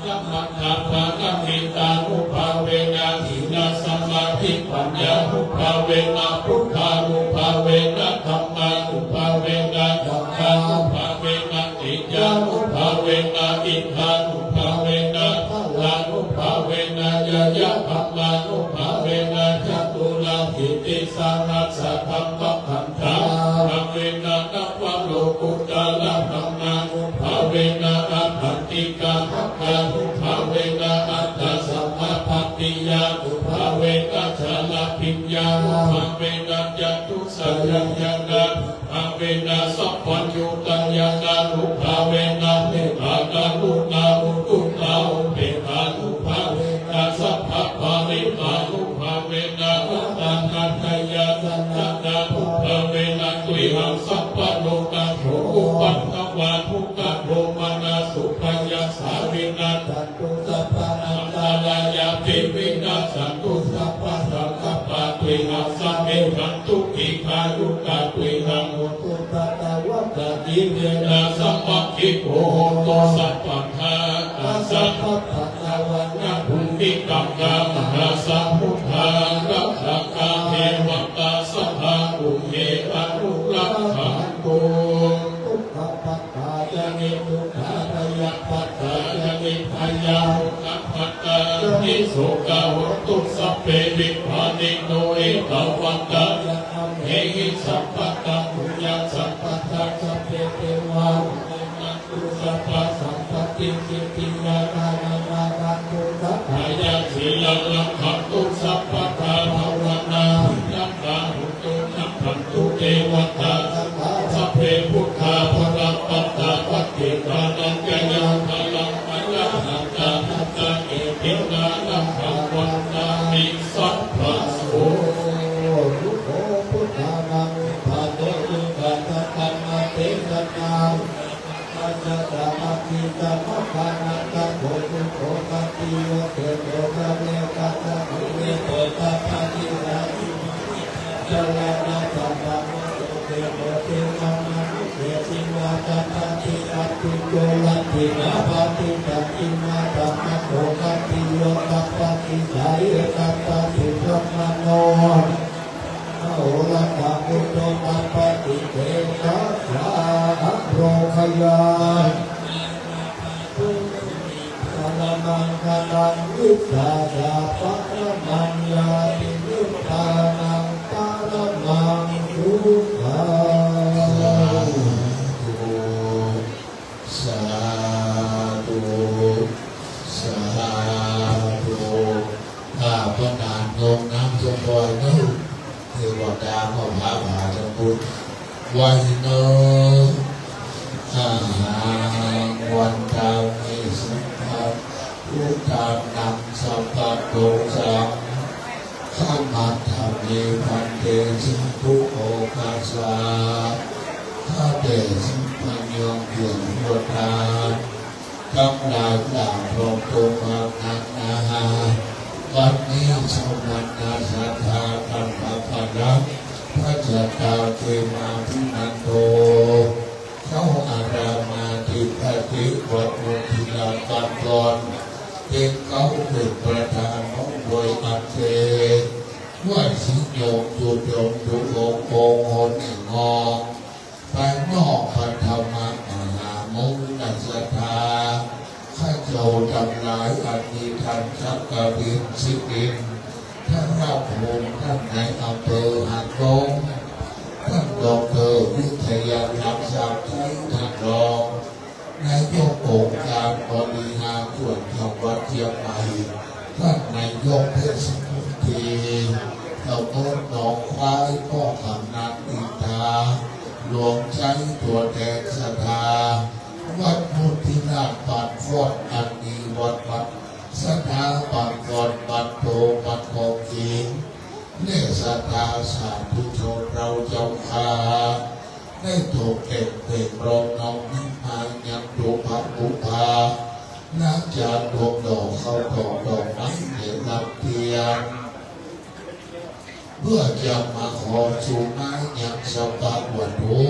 ยะมะถะปะระมิตานุภาเวนะ สีลสมาธิปัญญานุภาเวนะ พุทธานุภาเวนะ ธัมมานุภาเวนะ สังฆานุภาเวนะ เตจานุภาเวนะ อิทธานุภาเวนะ พลานุภาเวนะ ญาญะธัมมานุภาเวนะ จตุราสีติสาหัสสะธัมมะขันธานุภาเวนะ นวโลกุตตรธัมมานุภาเวนะ อาขันติกาภักขานุภาเวนะ อัตตสัมมาปัตติยานุภาเวนะ จารพิญญานุภาเวนะ จตุสัจจะญาณานุภาเวนะ สัพพัญญูตญาณานุภาเวนะ เมตตากรุณามุตุตาอุเบกขานุภาเวนะ สัพพะปาริตานุภาเวนะ อัตตา Jaya satta na bhū bhāvena tuyhaṃ sabbarogasokupaddavadukkhadomanassupāyāsā vinassantu, sabba antarāyāpi vinassantu, sabbasaṅkappā tuyhaṃ samijjhantu, dīghāyukā tuyhaṃ hontu sattavassajīvena samaṅgiko hontu sabbadā. Ākāsapabbatavanabhūmigaṅgāmahāsamuddā rakkhakārī devatā sadā tumhe anurakkhantu. Dukkhappattā ca niddukkhā bhayappattā ca nibbhayā sokappattā ca nissokā hontu sabbepi pāṇino. Ettāvatā ca amhehi sambhataṃ puññasampadaṃ sabbe devā anumodantu sabbasampattisiddhiyā. Dānaṃ dadantu saddhāya sīlaṃ rakkhantu sabbadā bhāvanābhiratā hontu gacchantu devatāgatā. Sabbe buddhā balappattā paccekānañca yaṃ balaṃ arahantā buddhā te jinānaṃ ahaṃ vandāmi sabbaso. Buddho buddhānaṃ udapādo vibhāsodhipaccekadesanā. Ajjhattapaṭisaraṇaṃ saṅgho buddho khattiyo kheṭṭho ca veyyākaraṇīyo tathāgataṃ saraṇaṃ gacchāmi. Duttarānaṃ saṅghānaṃ sotthi bhonti samanussesi vā. Sabbāti atthi curaddi nābhāti santi mātamaso khattiyo sabbadhi jhāyī sabbadhi brāhmaṇo ahorasaṃ buddho sabbadhi tejasā. Arogayaṃ paramaṃ dhanaṃ vissāsaṃ paramaṃ ñātiṃ nibbānaṃ paramaṃ sukhaṃ. Sādhu, sādhu. อ่า ป้อหนานโยมน้ำส้มปล่อยเนาะ เทวดาก็พาพาทำบุญไหว้เนาะ อะหัง วันทามิ สัพพะ พุทธานัง สัพพะโดสัง ขมัตถะเม ภันเต สาธุโอภาสา ข้าแต่สมณะโยมเพื่อนร่วมทางทั้งหลาย ตลอดพร้อมทั้งพระนานา วันนี้สมณะศรัทธาท่านพระพลักษณ์ พระสัตตาเทวาภินันโท เจ้าอารามอธิปติวัดมุทิลาการดอน เต็งเก๊าเป๋นประธานน้อมโดยอันเต ว่าสิโยมจุดยมจุดองค์องค์หนแห่งห้อง ภายนอกพระธรรมมหามงคลศรัทธา ข้าเจ้าทั้งหลายอันมีท่านจักรินทร์ สิรินทรภูมิ ท่านนายอำเภอหางดง ท่านด็อกเตอร์วิทยาลักษณ์ ศักดิ์ชัย ท่านรองนายกองค์การบริหารส่วนจังหวัดเชียงใหม่ ท่านนายกเทศมนตรีตำบลหนองควาย ป้อกำนันอินทา หลวงชัย ตัวแทนศรัทธา วัดมุทิราชบ้านฟอด อันมีวัดบ้าน ศรัทธาบ้านฟอด บ้านโพ บ้านกองเก๋ง และศรัทธาสาธุชนเราเจ้าข้า ได้ตกแต่งเปล่งรอบน้อมนิมมานยังตุปะปุพา หลังจากดวงดอกข้าวตอกดอกไม้และลำเทียน เพื่อจะมาขอสุไม้ยังสภาวัตถุ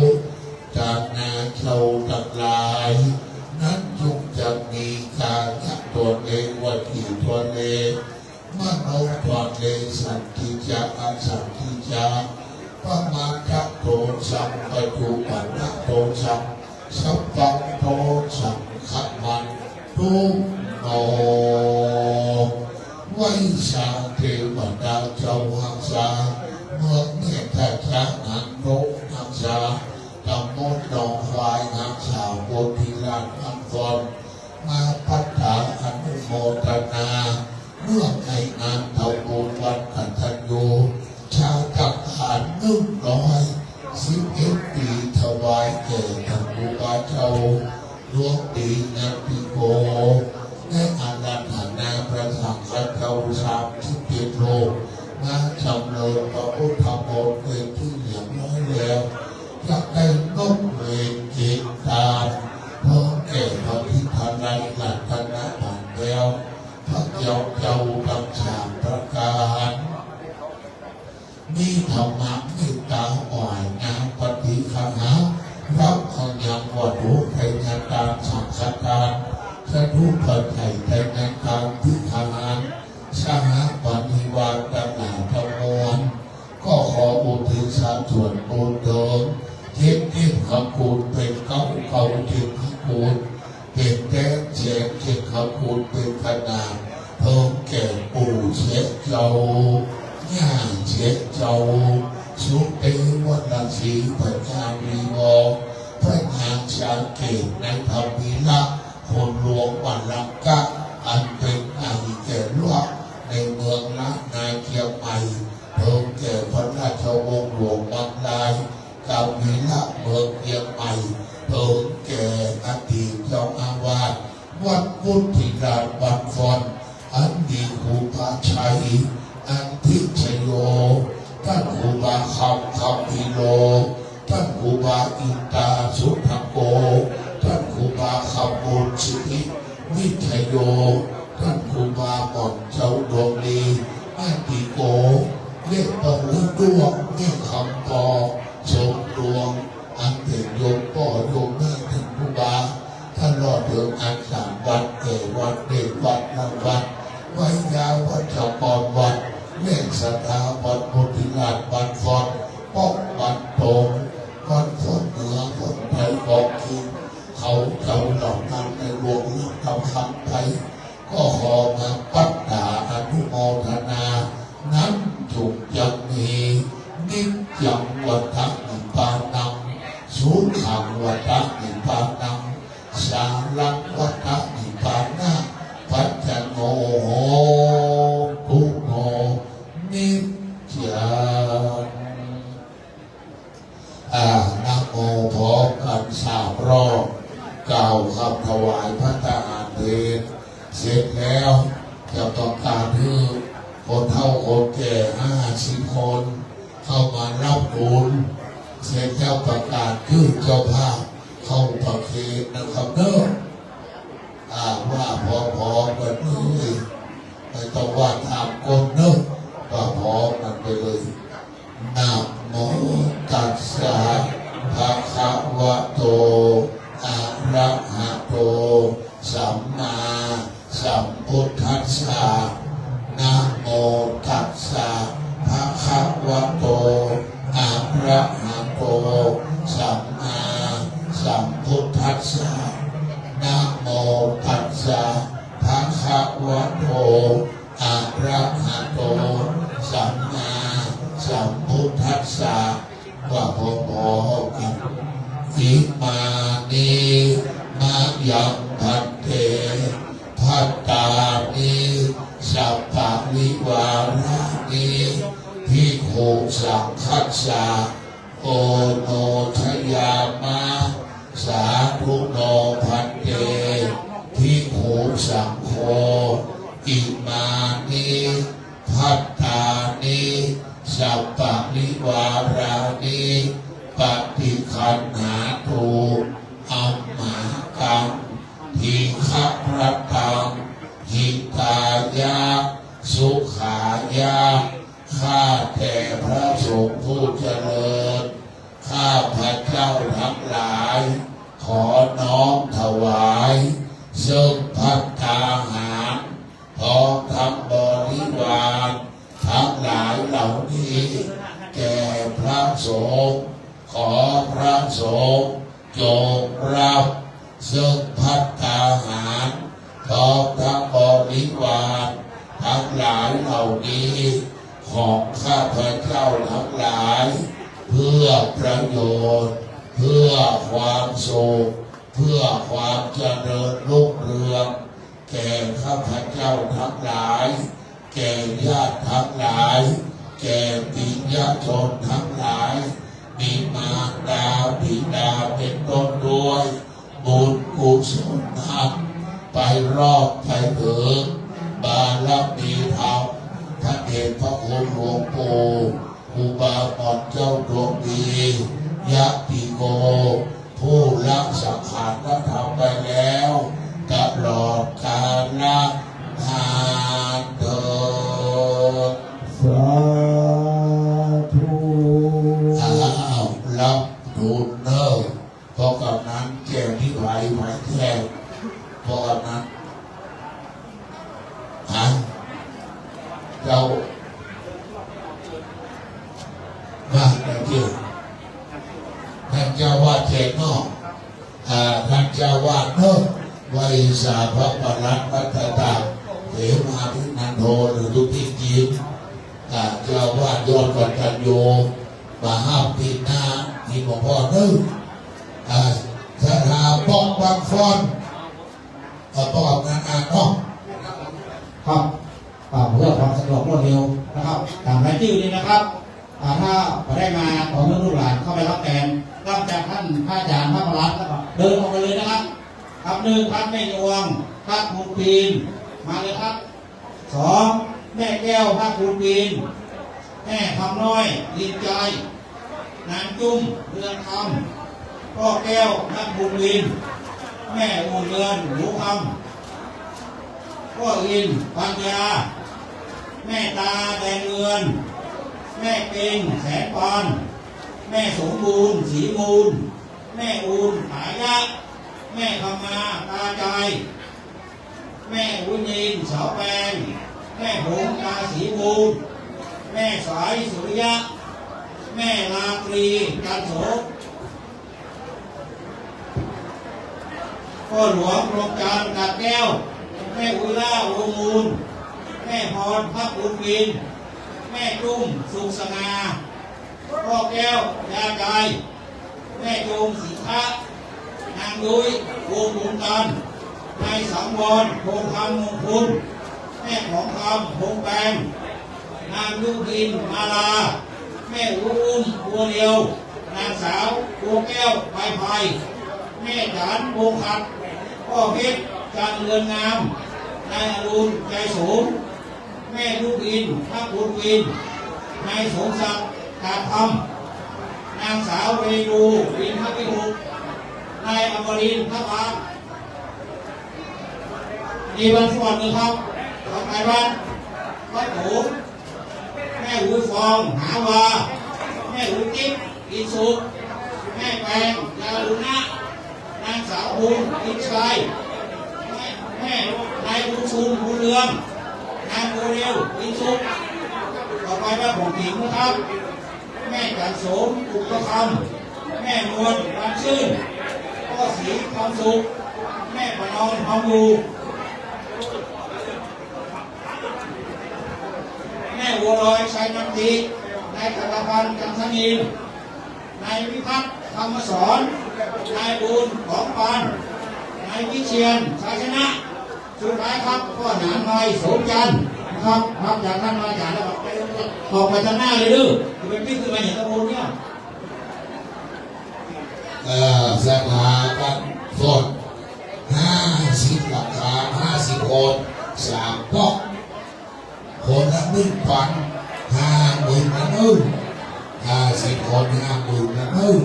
ตามนาเจ้าทั้งหลาย นั้นจุ่งจะมีกาละตัวเลวะ วัตถีตัวเล มโนตัวเล สันทิจะ อสันทิจะ ปมาทะโทสัง ปัจจุบันนะโทสัง สัพพังโทสังขมัน ตุโน ไหว้สาเทวดาเจ้าฮักษา เมืองเมตตาจานันโทฮักษา ตำบลหนองควายฮักษา โพธิราชนคร มาปัตตาอนุโมทนา เรื่องในงานทำบุญวันกตัญญู ชาตการหนึ่งร้อยสิบเอ็ดปี ถวายแก่ท่านครูบาเจ้า หลวงปีญาติโก ในอาราธนาพระสังฆเจ้าสามสิบเจ็ดรูป มาจำเริญพระ พุทธมนต์เป๋นตี้เรียบร้อยแล้ว จะได้นบเวรเอนตาม เถิงแก่พระพิทไลรัตนบัตรแล้ว พระเจ้าเจ้าตังสามประก๋าน มีธรรมะเมตตาอ่อยน้ำปฏิฆะหา รับเอายังวัตถุไทยตานสังฆทาน สาธุปัจจัยไทยตานที่ทหาร สหปริวารตังหลายทั้งมวล ก็ขออุทิศส่วนบุญเถิง เจ็ดเจ็ดคำคูณเป๋นเก้า เก้าเจ็ดคำคูณเป๋นแต้ม แสนเจ็ดคำคูณเป๋นขนาด เถิงแก่ปู่เสียเจ้า ย่าเสียเจ้า สุเตวรรณสีพญาวีวอ พญาชาเกตในธรรมวีระ คนหลวงวัลลังกะ อันเป๋นอาริแก่หลวงในเมืองล้านนาเจียงใหม่ เถิงแก่พระราชวงศ์หลวงบางราย กวีระเมืองเจียงใหม่ เถิงแก่อดีตเจ้าอาวาสวัดพุทธิราชบ้านฟ้อน อันมีครูบาชัย อันทิชโย ต้านครูบาคำ คัมภีโร ต้านครูบาอินตาสุทธโก ต้านครูบาคำบุญสิริวิทโย ต้านครูบาหม่อมเจ้าดวงดี อาติโก และป้อหลวงดวง แม่คำปอ สมดวง อันเป๋นโยมป้อโยมแม่ต้านครูบา ตลอดเถิงอาจารย์วัดแก่วัด เด็กวัดนางวัด ไวยาวัจกรวัด แม่ศรัทธาวัดพุทธิราชบ้านฟ้อน ป้องบ้านตง บ้านฟ้อนเหนือ ฟ้อนไทยของกิ๋น เขาเจ้าเหล่านั้นในหลวงรับทำคำไป ก็ขอมาปัตตาอนุโมทนา นั้นจุกจักมี นิจจังวัฏฏะนิพพานัง สุขังวัฏฏะนิพพานัง สารังวัฏฏะนิพพานะ ปัจจโนโหตุโน นิจจัง อ่า นะโมพร้อมกั๋นสามรอบ กล่าวคำถวายภัตตาหารเพล เสร็จแล้วจะประกาศหื้อคนเฒ่าคนแก่ห้าสิบคน เข้ามารับบุญ เสร็จแล้วประกาศหื้อเจ้าภาพเข้าประเคนนะครับเนาะ อ่า ว่าพร้อมๆ กั๋นเลย ไม่ต้องว่าต๋ามคนเนาะ ว่าพร้อมกั๋นไปเลย นะโมตัสสะ ภะคะวะโต อะระหะโต สัมมาสัมพุทธัสสะ นะโมตัสสะ ภะคะวะโต อะระหะโต สัมมาสัมพุทธัสสะ นะโมตัสสะ ภะคะวะโต อะระหะโต สัมมาสัมพุทธัสสะ ว่าพร้อมๆ กั๋น อิมานิ มะยัง ภันเต ภัตตานิ สัปปะริวารานิ ภิกขุสังฆัสสะ โอโนชยามะ สาธุโน ภันเต ภิกขุสังโฆ อิมานิ ภัตตานิ สัปปะริวารานิ ปะฏิคันหาตุ อัมหากัง ทีฆะรัตตัง หิตายะ สุขายะ ข้าแต่พระสงฆ์ผู้เจริญ ข้าพเจ้าทั้งหลาย ขอน้อมถวาย ซึ่งภัตตาหาร พร้อมทั้งบริวารทั้งหลายเหล่านี้ แก่พระสงฆ์ ขอพระสงฆ์จงรับ ซึ่งภัตตาหาร พร้อมทั้งบริวารทั้งหลายเหล่านี้ ของข้าพเจ้าทั้งหลาย เพื่อประโยชน์ เพื่อความสุข เพื่อความเจริญรุ่งเรือง แก่ข้าพเจ้าทั้งหลาย แก่ญาติทั้งหลาย แก่ปิยชนทั้งหลาย มีมารดาบิดาเป็นต้นด้วย บุญกุศลนั้น ไปรอบไปถึง บารมีธรรม พระเดชพระคุณหลวงปู่ ครูบาหม่อนเจ้าดวงดี ญาติโก ผู้ละสังขารธรรมไปแล้ว ตลอดกาลนานเทอญ สาธุ อ้าว รับบุญเน่อ พ่อกำนันแจ้งที่ไหว ไหวแจ้ง พ่อกำนัน ฮะ เจ้า มา เจ้า ท่านเจ้าวาดแจ้งเนาะ อ่า ท่านเจ้าวาดเนาะ ไหว้สาพระปรัตตรัตนตรัย เสมาภินันโท หรือทุกที่จีน อ่า เจ้าวาดยอดกตัญญู มาห้ามปีหน้า ที่หลวงพ่อเนาะ อ่า ศรัทธาป๊อกบางฟอน เอ่อ ป๊อกงานอ่านเนาะ ครับ อ่า เพื่อความสะดวกรวดเร็วนะครับ ต๋ามรายจื้อนี้นะครับ อ่า ถ้าบ่ได้มา ขอเชิญลูกหลานเข้าไปรับแตน รับจากท่านพระอาจารย์พระประหลัด แล้วก็เดินออกไปเลยนะครับ ครับ หนึ่ง ท่านแม่ยวง พระคุณปีน มาเลยครับ สอง แม่แก้ว พระคุณปีน แม่คำน้อย ลินใจ นางจุ้ม เรือนคำ พ่อแก้ว พระคุณปีน แม่อุ่นเรือน หนูคำ พ่ออิน ปัญญา แม่ตา แดงเรือน แม่เปง แสงปาน แม่สมบูรณ์ ศรีมูล แม่อูน ผายะ แม่คำมา ตาใจ แม่อุนิน เสาแปง แม่หงส์ ตาศรีมูล แม่สาย สุริยะ แม่ราตรี จันทร์โส พ่อหลวง ดวงจันทร์ กาบแก้ว แม่อุยล่า วงศ์มูล แม่พร พระคุณวิน แม่จุ้ม สุขสง่า พ่อแก้ว ยาใจ แม่จูม สิงคะ นางยุ้ย วงศ์บุญตัน นายสังวร พงษ์คำ มงคุณ แม่ของคำ พงษ์แปง นางยุพิน มาลา แม่อุ้ม บัวเรียว นางสาว บัวแก้ว ใบไพร แม่จันทร์ วงศ์ขัด พ่อเพชร จันทร์เรือนงาม นายอรุณ ใจสูง แม่ยุพิน พระคุณวิน นายสมศักดิ์ กาบคำ นางสาวเรนู วินทวิหก นายอมรินทร์ พระพา นี่บางส่วนนะครับ ต่อไปบ้าน บ้านโขง แม่หูฟอง หาวา แม่หูติ๊บ อินสุข แม่แปง จารุณะ นางสาวบุญ อินชัย แม่ แม่ นายบุญชุม บุญเรือง นางโมเดล อินสุข ต่อไปบ้านของหญิงนะครับ แม่จันโสม อุปคำ แม่นวล วันชื่น พ่อศรี ทองสุข แม่ประนอม ทองอยู่ แม่บัวลอย ชัยนันทิ นายจักรพันธ์ จันทนิน นายวิพัฒน์ ธรรมสอน นายบุญ ของปาน นายวิเชียร ชัยชนะ สุดท้ายครับ พ่อหนานไมย โสมจันทร์นะครับ ครับ จากท่านอาจารย์แล้วก็ออกไปทางหน้าเลยเด้อ จะเป็นพิธีมาอย่างตะโกนเนี่ย เอ่อ ศรัทธากันสด ห้าสิบหลังคา ห้าสิบคน สามป๊อก คนละหนึ่งปัน ห้าหมื่นนะเอ้ย ห้าสิบคน ห้าหมื่นนะเอ้ย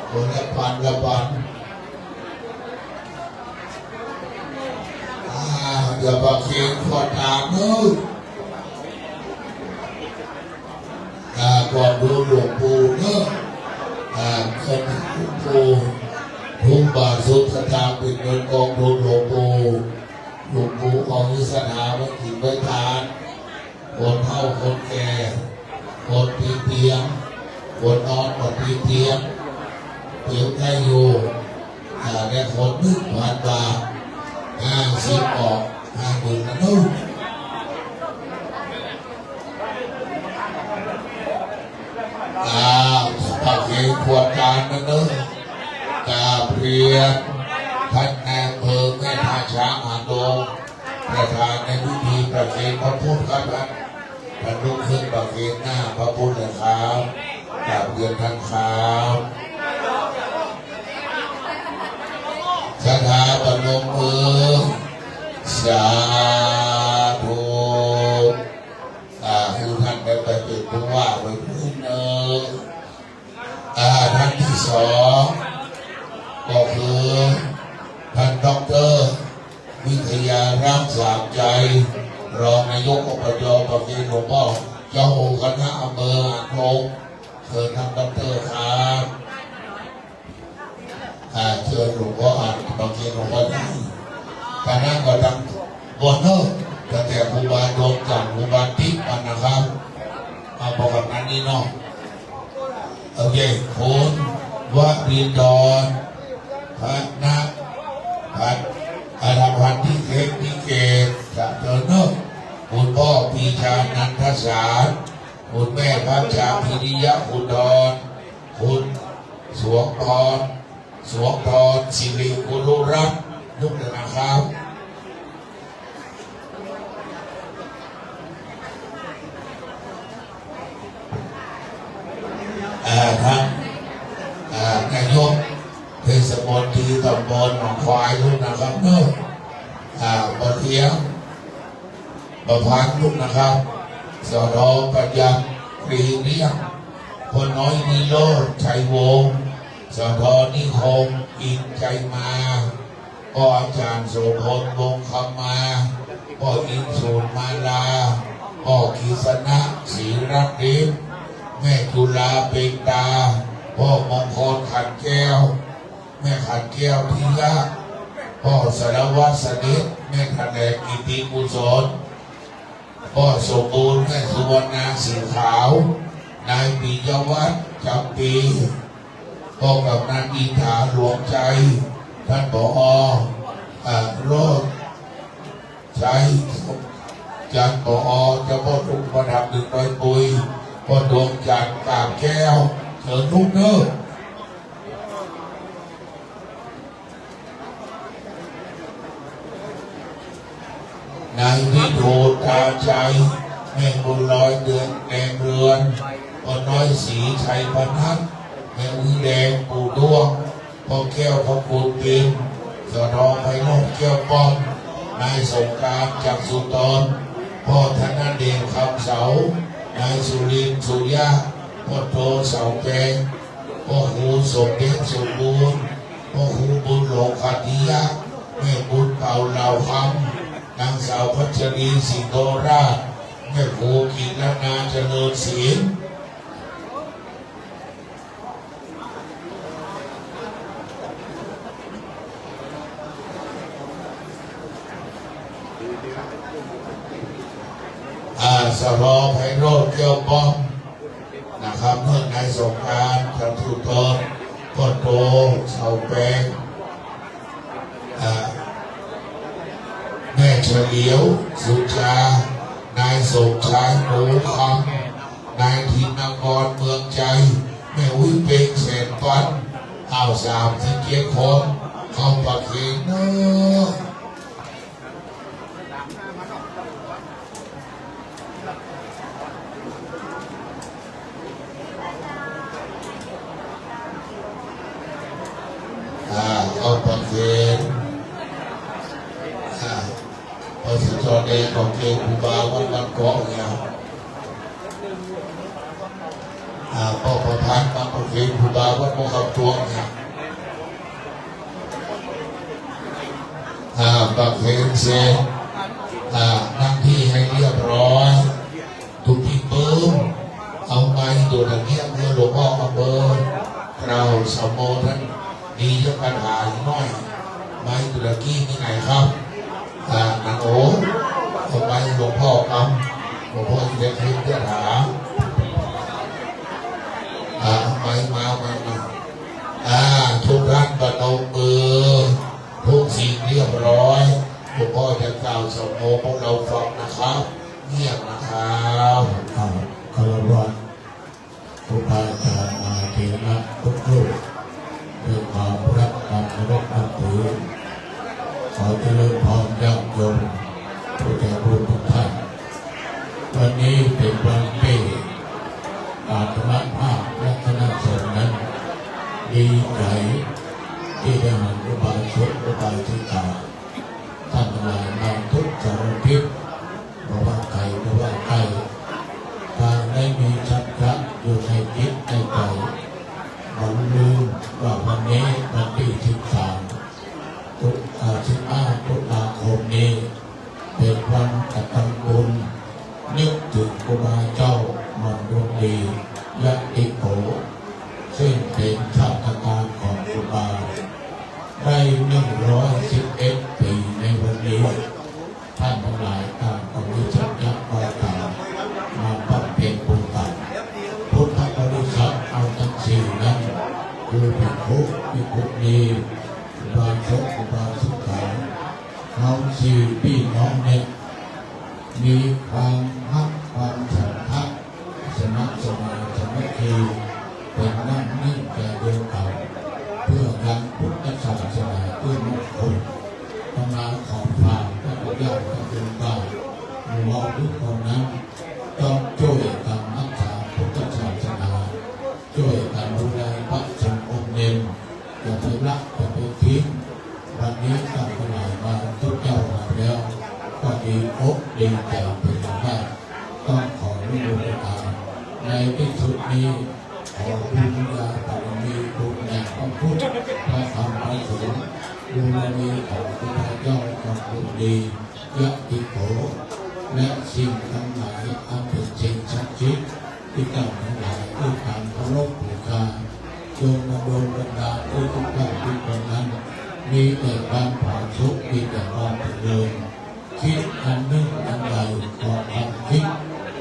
คนละปัน ละปัน อ่า อย่าประเคนขวดตามเอ้ย อ่า กองทุนหลวงปู่เนาะ อ่า กองทุนหลวงปู่ ทุกบาททุกสตางค์เป็นเงินกองทุนหลวงปู่ หลวงปู่ของศรัทธาไว้กิ๋นไว้ทาน คนเฒ่าคนแก่ คนติดเตียง คนนอนก็ติดเตียง เตียงใกล้อยู่ อ่า และคนหนึ่งพันบาท ห้าสิบออก ห้าหมื่นนะเนาะ อ้าว ประเคนขวดตามนะเนาะ กราบเรียนท่านนายอำเภอแม่ท่าช้างหางดง ประธานในพิธีประเคนพระพุทธครับ ท่านลุกขึ้นประเคนหน้าพระพุทธนะครับ กราบเรียนท่านครับ ศรัทธาประนมมือ สาธุ อ่า คือท่านได้ไปเป็นผู้ว่าไว้ สอง ก็คือท่านด็อกเตอร์วิทยารักษ์ สามใจ รองนายก อบจ ปากเกร็ดหลวงพ่อ เจ้าคณะอำเภอหางดง เชิญท่านด็อกเตอร์ครับ อ่า เชิญหลวงพ่อ อ่า ปากเกร็ดหลวงพ่อใหญ่ คณะก็ตั้งบนเนอะ ตั้งแต่ครูบาดวงจันทร์ ครูบาติ๊กมานะครับ เอา บอกแบบนั้นนี่เนาะ โอเค คุณวรินทร์ ธนพัฒน์ อาภรณ์ ที่เคารพเกียรติ จะเชิญเนอะ คุณพ่อปรีชา นันทสาร คุณแม่พัชชา พิริยะ คุณดอน คุณสวงพร สวงพร สิริกุลุรัตน์ ลุกเลยนะครับ เอ่อ ท่าน เอ่อ นายกเทศมนตรีตำบลหนองควาย ลุกนะครับเนอะ อ่า บ่อเทียม ประพันธ์ ลุกนะครับ สท ปัญญา กรีเลี่ยง พ่อน้อย นิโรธ ชัยวงศ์ สท นิคม อินทร์ ใจมา ป้ออาจ๋ารย์ โสภณ วงศ์คำมา ป้ออินทร์ สูตรมาลา ป้อกฤษณะ ศรีรัตน์ฤทธิ์ แม่จุฬา เปล่งตา ป้อมงคล ขันแก้ว แม่ขันแก้ว ทิยะ ป้อสารวัตร สนิท แม่แถลง กิตติกุศล ป้อสมบูรณ์ แม่สุวรรณา สีขาว นายปิยวัฒน์ จำปี ป้อกำนัน อินถา หลวงใจ ท่าน ผอ อ่า โรจน์ชัย จันทร์ ผอ เจ้าพ่อทุ่งประดับ หนึ่งร้อยปุย ป้อดวงจันทร์ กาบแก้ว เชิญลุกเนอะ นายวิทูล ตาชัย แม่บุญลอย เดือนแดงเรือน ป้อน้อย ศรีชัยพนัส แม่อุ๊ยแดง ปู่ด้วง ป้อแก้ว พระคุณปิน สท ไพโรจน์ แก้วป้อม นายสงกรานต์ จักษุตร ป้อธนเดช คำเสา นายสุรินทร์ สุยะ ป้อโต เสาแปง ป้อครูสมเด็จ สมบูรณ์ ป้อครูบุญหลง ขันธิยะ แม่บุญเป่า เหล่าคำ นางสาวพัชรี สิงโทราช แม่ครูกิรณา เจริญศิลป์ อ่า สท ไพโรจน์ แก้วป้อม นะครับ เนอะ นายสงกรานต์ จักษุตร ป้อโต เสาแปง อ่า แม่เฉลียว สุจา นายสมชาย หนูคำ นายธินกร เมืองใจ แม่อุ๊ย เปง แสนปัน อ้าว สามสิบเจ็ดคน เข้าประเคนเนอะ อ่า เข้าประเคน อ่า พระสุนทรเดช ของเกศครูบาวัดบ้านเกาะเนี่ย อ่า ป้อประพันธ์ มาประเคนครูบาวัดหม้อคำตวงเนี่ย อ่า ประเคนเสร็จ อ่า นั่งที่ให้เรียบร้อย ตุ๊กตี้เปิ้ม เอาไมค์ตั๋วตะเกียบหื้อหลวงพ่ออำเภอ กล่าวสมโภชน์ มีเรื่องคาถาหน่อย ไมค์ตั๋วตะกี้มีไหนครับ อ่า นันโอ เอาไมค์หลวงพ่อกำ หลวงพ่อจะได้ขึ้นคาถา อ่า เอาไมค์มา มา มา อ่า ทุกท่านประนมมือ ทุกสิ่งเรียบร้อย หลวงพ่อจะกล่าวสมโภชน์พวกเราฟังนะครับ เงียบนะครับ อ่า คารวะ ครูบาอาจารย์มหาเถระทุกรูป ด้วยความรักความเคารพนับถือ ขอเจริญพรญาติโยมผู้ใจบุญทุกท่าน วันนี้เป็นวันที่อาตมาภาพและคณะสงฆ์นั้นดีใจที่ได้หันอุบาสกอุบาสิกา ท่านทั้งหลายมาทุกสารทิศ บ่ว่าไกลบ่ว่าใกล้ ต่างได้มีฉันทะอยู่ในจิตในใจ บ่ลืม ยะติโก ซึ่งเป๋นชาตกาลของครูบา ได้หนึ่งร้อยสิบเอ็ดปี๋ในวันนี้ ต้านตังหลายต่างก็มีสัจจะวาจามาบำเพ็ญบุญกั๋น พุทธบริษัทเอาตังสี่นั้น คือภิกขุ ภิกขุณี อุบาสก อุบาสิกา เฮาสี่ปี้น้องเนี่ย มีความฮักความศรัทธา สมัครสมานสามัคคี เป๋นน้ำนึ่งใจ๋เดียวกั๋น เปื้อยังพุทธศาสนาเอื้อมงคล อาตมาขอฝากพระเจ้าพระคุณเจ้า หมู่เฮากู้คนนั้น ต้องจ้วยกั๋นฮักษาพุทธศาสนา จ้วยกั๋นดูแลพระสงฆ์องค์เณร อย่าไปละ อย่าไปทิ้ง วันนี้ต้านตังหลายมาตุ๊เจ้ามาแล้ว ก็ดีอกดีใจ๋เป๋นอย่างมาก ต้องขออนุโมทนา ในตี้สุดนี้ ขอบุญญาบารมี บุญแห่งพระพุทธ พระธรรม พระสงฆ์ บารมีของพระเจ้า ของคุณดี ยะติโก และสิ่งตังหลายอันเป๋นสิ่งศักดิ์สิทธิ์ ตี้ต้านตังหลาย ตี้ต้านเคารพบูชา จงมาดลบันดาลตี้ทุกต้านตี้คนนั้น มีแต่ความผาสุก มีแต่ความเจริญ คิดอันนึ่งอันใด ขอความคิด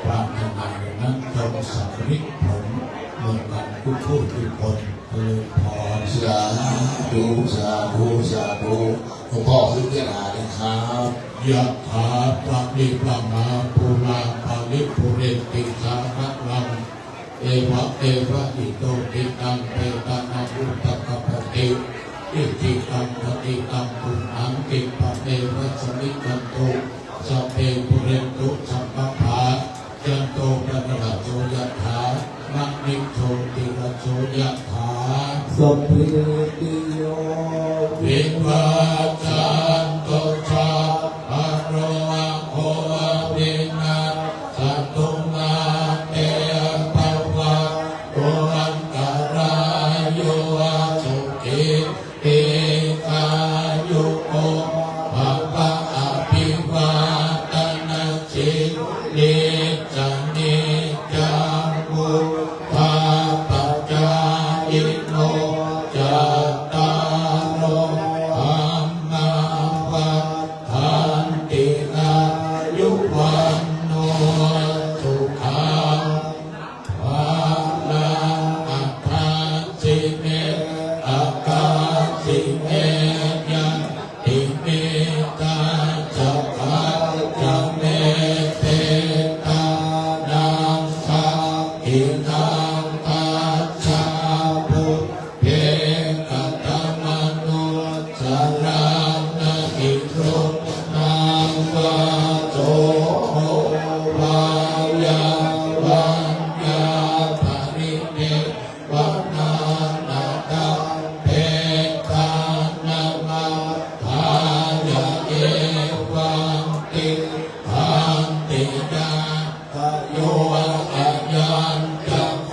ปรารถนาเหล่านั้นจงสำเร็จผลเหมือนกั๋นกู้ผู้กู้คน เจริญพร สาธุ สาธุ สาธุ หลวงพ่อขึ้นเทศน์หาเลยครับ ยะถา วาริวะหา ปูรา ปะริปูเรนติ สาคะรัง เอวะเมวะ อิโต ทินัง เปตานัง อุปะกัปปะติ อิจิตัง ปะฏิตัง ตุมหัง คิปะเมวะ สะมิชฌันตุ สัพเพ ปูเรนตุ สังกัปปา จันโท ปะนะระโส ยะถา มะณิ โชติระโส ยะถา สัพพีติโย วิวัชชันตุ สัพพะโรโค วินัสสะตุ มาเต ภะวัตตุ อันตะราโย สุขี ทีฆายุโก ภะวะ อะภิวาทะนะสีลิสสะ นิจจัง วุฑฒาปะจายิโน จัตตาโร ธัมมา วัฑฒันติ อายุ วัณโณ สุขัง พะลัง อัฏฐาสิเม อะคาสิเม ยัตถิเม ทัสสะ ขะจะเม เตตานัง สักขิณัง คัจฉา ปุพเพ กะตะมะนุสสะรัง นะหิรุกขุนัง วะโส วา ยา วัญญา ปะริเนวะ นะ นะ ตัง เปตานะ มัฏฐายะ เอวัง ติฏฐันติ ยัคขะโย อะยัง จะโค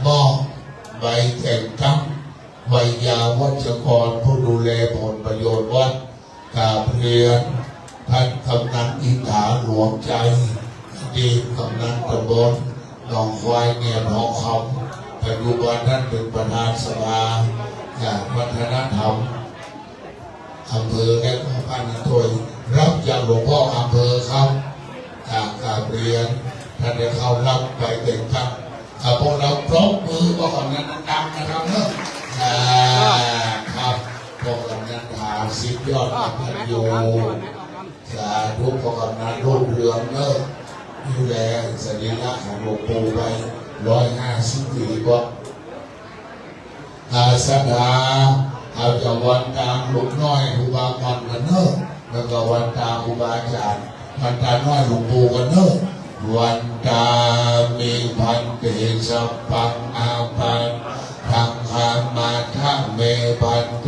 มอบใบแต่งตั้งไวยาวัจกรผู้ดูแลผลประโยชน์วัด กราบเรียนท่านกำนันอินทาหลวงใจ อดีตกำนันตำบลหนองควายแหงมทองคำ ปัจจุบันท่านเป็นประธานสภาวัฒนธรรม อำเภอและก็บ้านนาถ้วย รับจากหลวงพ่ออำเภอครับ อ่า กราบเรียนท่านได้เข้ารับใบแต่งตั้ง อ่า พวกเราปรบมือพ่อกำนันดังๆ นะครับเนอะ อ่า ครับ พ่อกำนันหาสิบยอดกตัญญู สาธุ พ่อกำนันรุ่งเรืองเนอะ ดูแลสรีระของหลวงปู่ไปร้อยห้าสิบปีกว่า อา ศรัทธา เอาเจ้าวันตาลูกน้อยครูบาหม่อนกั๋นเนอะ แล้วก็วันตาครูบาอาจ๋ารย์ วันตาน้อยหลวงปู่กั๋นเนอะ วันตามิภันเต สัพพังอาภันตัง ขมาทะเมภันเต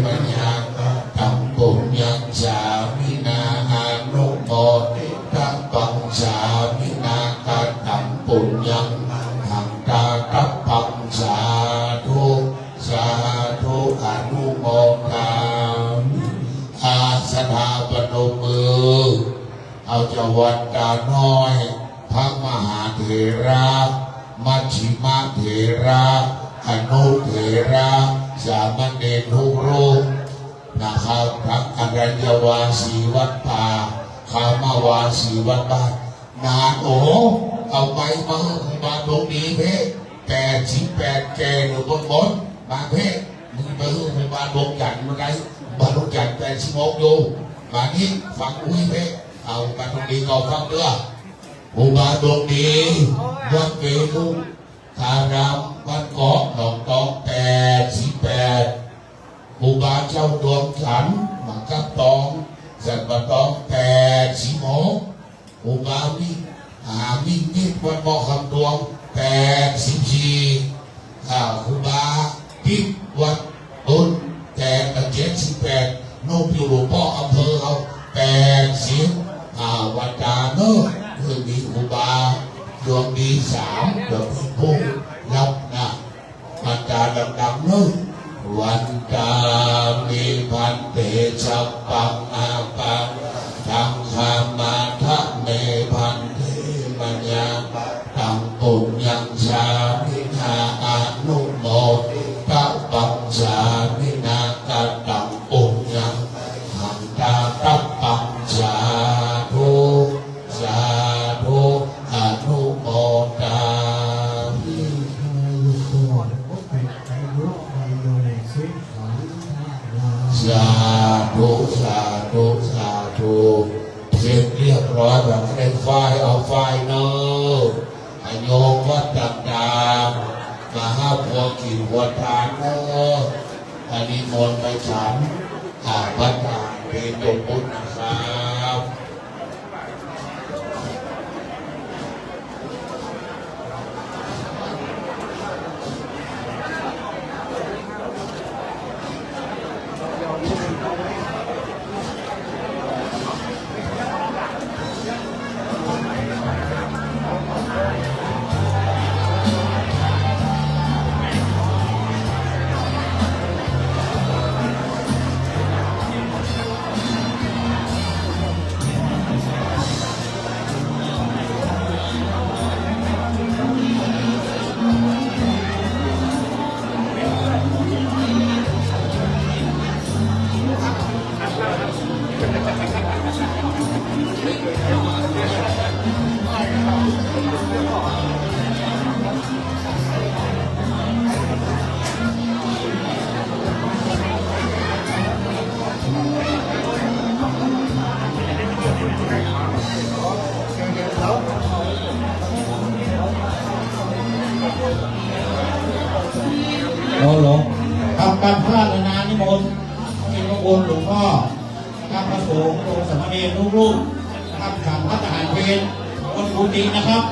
มะยังกะตัง ปุญญังสามินา อนุโมทิตะ ปังสามินา กะตัง ปุญญัง มะหัง ตาตะปัง สาธุ สาธุ อนุโมทามิ อา ศรัทธา ปนมมือ เอาเจ้าวันตาน้อย พระมหาเถระ มัชฌิมะเถระ อนุเถระ สามเณรทุกรูป นะครับ ทั้งอรัญญวาสีวัดป่า คามวาสีวัดบ้าน นาน โอ้โห เอาไปมาหื้อครูบาดวงดีเพ่ แปดสิบแปด แก่เหลือปนๆ มาเพ่ มึงไปหื้อครูบาดวงจันทร์มาได้ ครูบาดวงจันทร์ แปดสิบหก อยู่ มานี่ ฟังกูเพ่ เอาครูบาดวงดีก็ฟังเตื้อ ครูบาดวงดี วัดเวรุ ตารามบ้านเกาะหนองตอง แปดสิบแปด ครูบาเจ้าดวงจันทร์ มากับตอง สันป่าตอง แปดสิบหก ครูบามิ อ่า มิ มิตรวัดหม้อคำดวง แปดสิบสี่ อ่า ครูบาติ๊บวัด ตุน แปด เจ็ดสิบแปด นกยูงหลวงป้ออำเภอเอา แปดสิบ อ่า วันตาเนอะ คือมีครูบาดวงดีสาม เดี๋ยวเป็นผู้รับนะ วันตาดังๆ เนอะ วันตามิภันเต สัพพังอาภันตัง ขมาทะเมภันเต มะยังกะตัง ปุญญังสามินา อนุโมทิตะ ปังสามินา กะตัง ปุญญัง มะหัง ตาตะปัง สาธุ สาธุ อนุโมทามิ สาธุ สาธุ สาธุ เสร็จเรียบร้อย แบบได้ฝ้าย เอาฝ้ายเนอะ อ่ะ โยมวัดต่างๆ มาหาผัวกิ๋นผัวทานเนอะ อันนี้มนต์ไปฉัน อ่า วัดต่างเป็นจงพุทธนะครับ เอาหลวง ทำการพระราชทานนิมนต์ นิมนต์หลวงพ่อ ครับ พระสงฆ์ โยมสามเณรทุกรูป ครับ ฉันภัตตาหารเพลบนกุฏินะครับ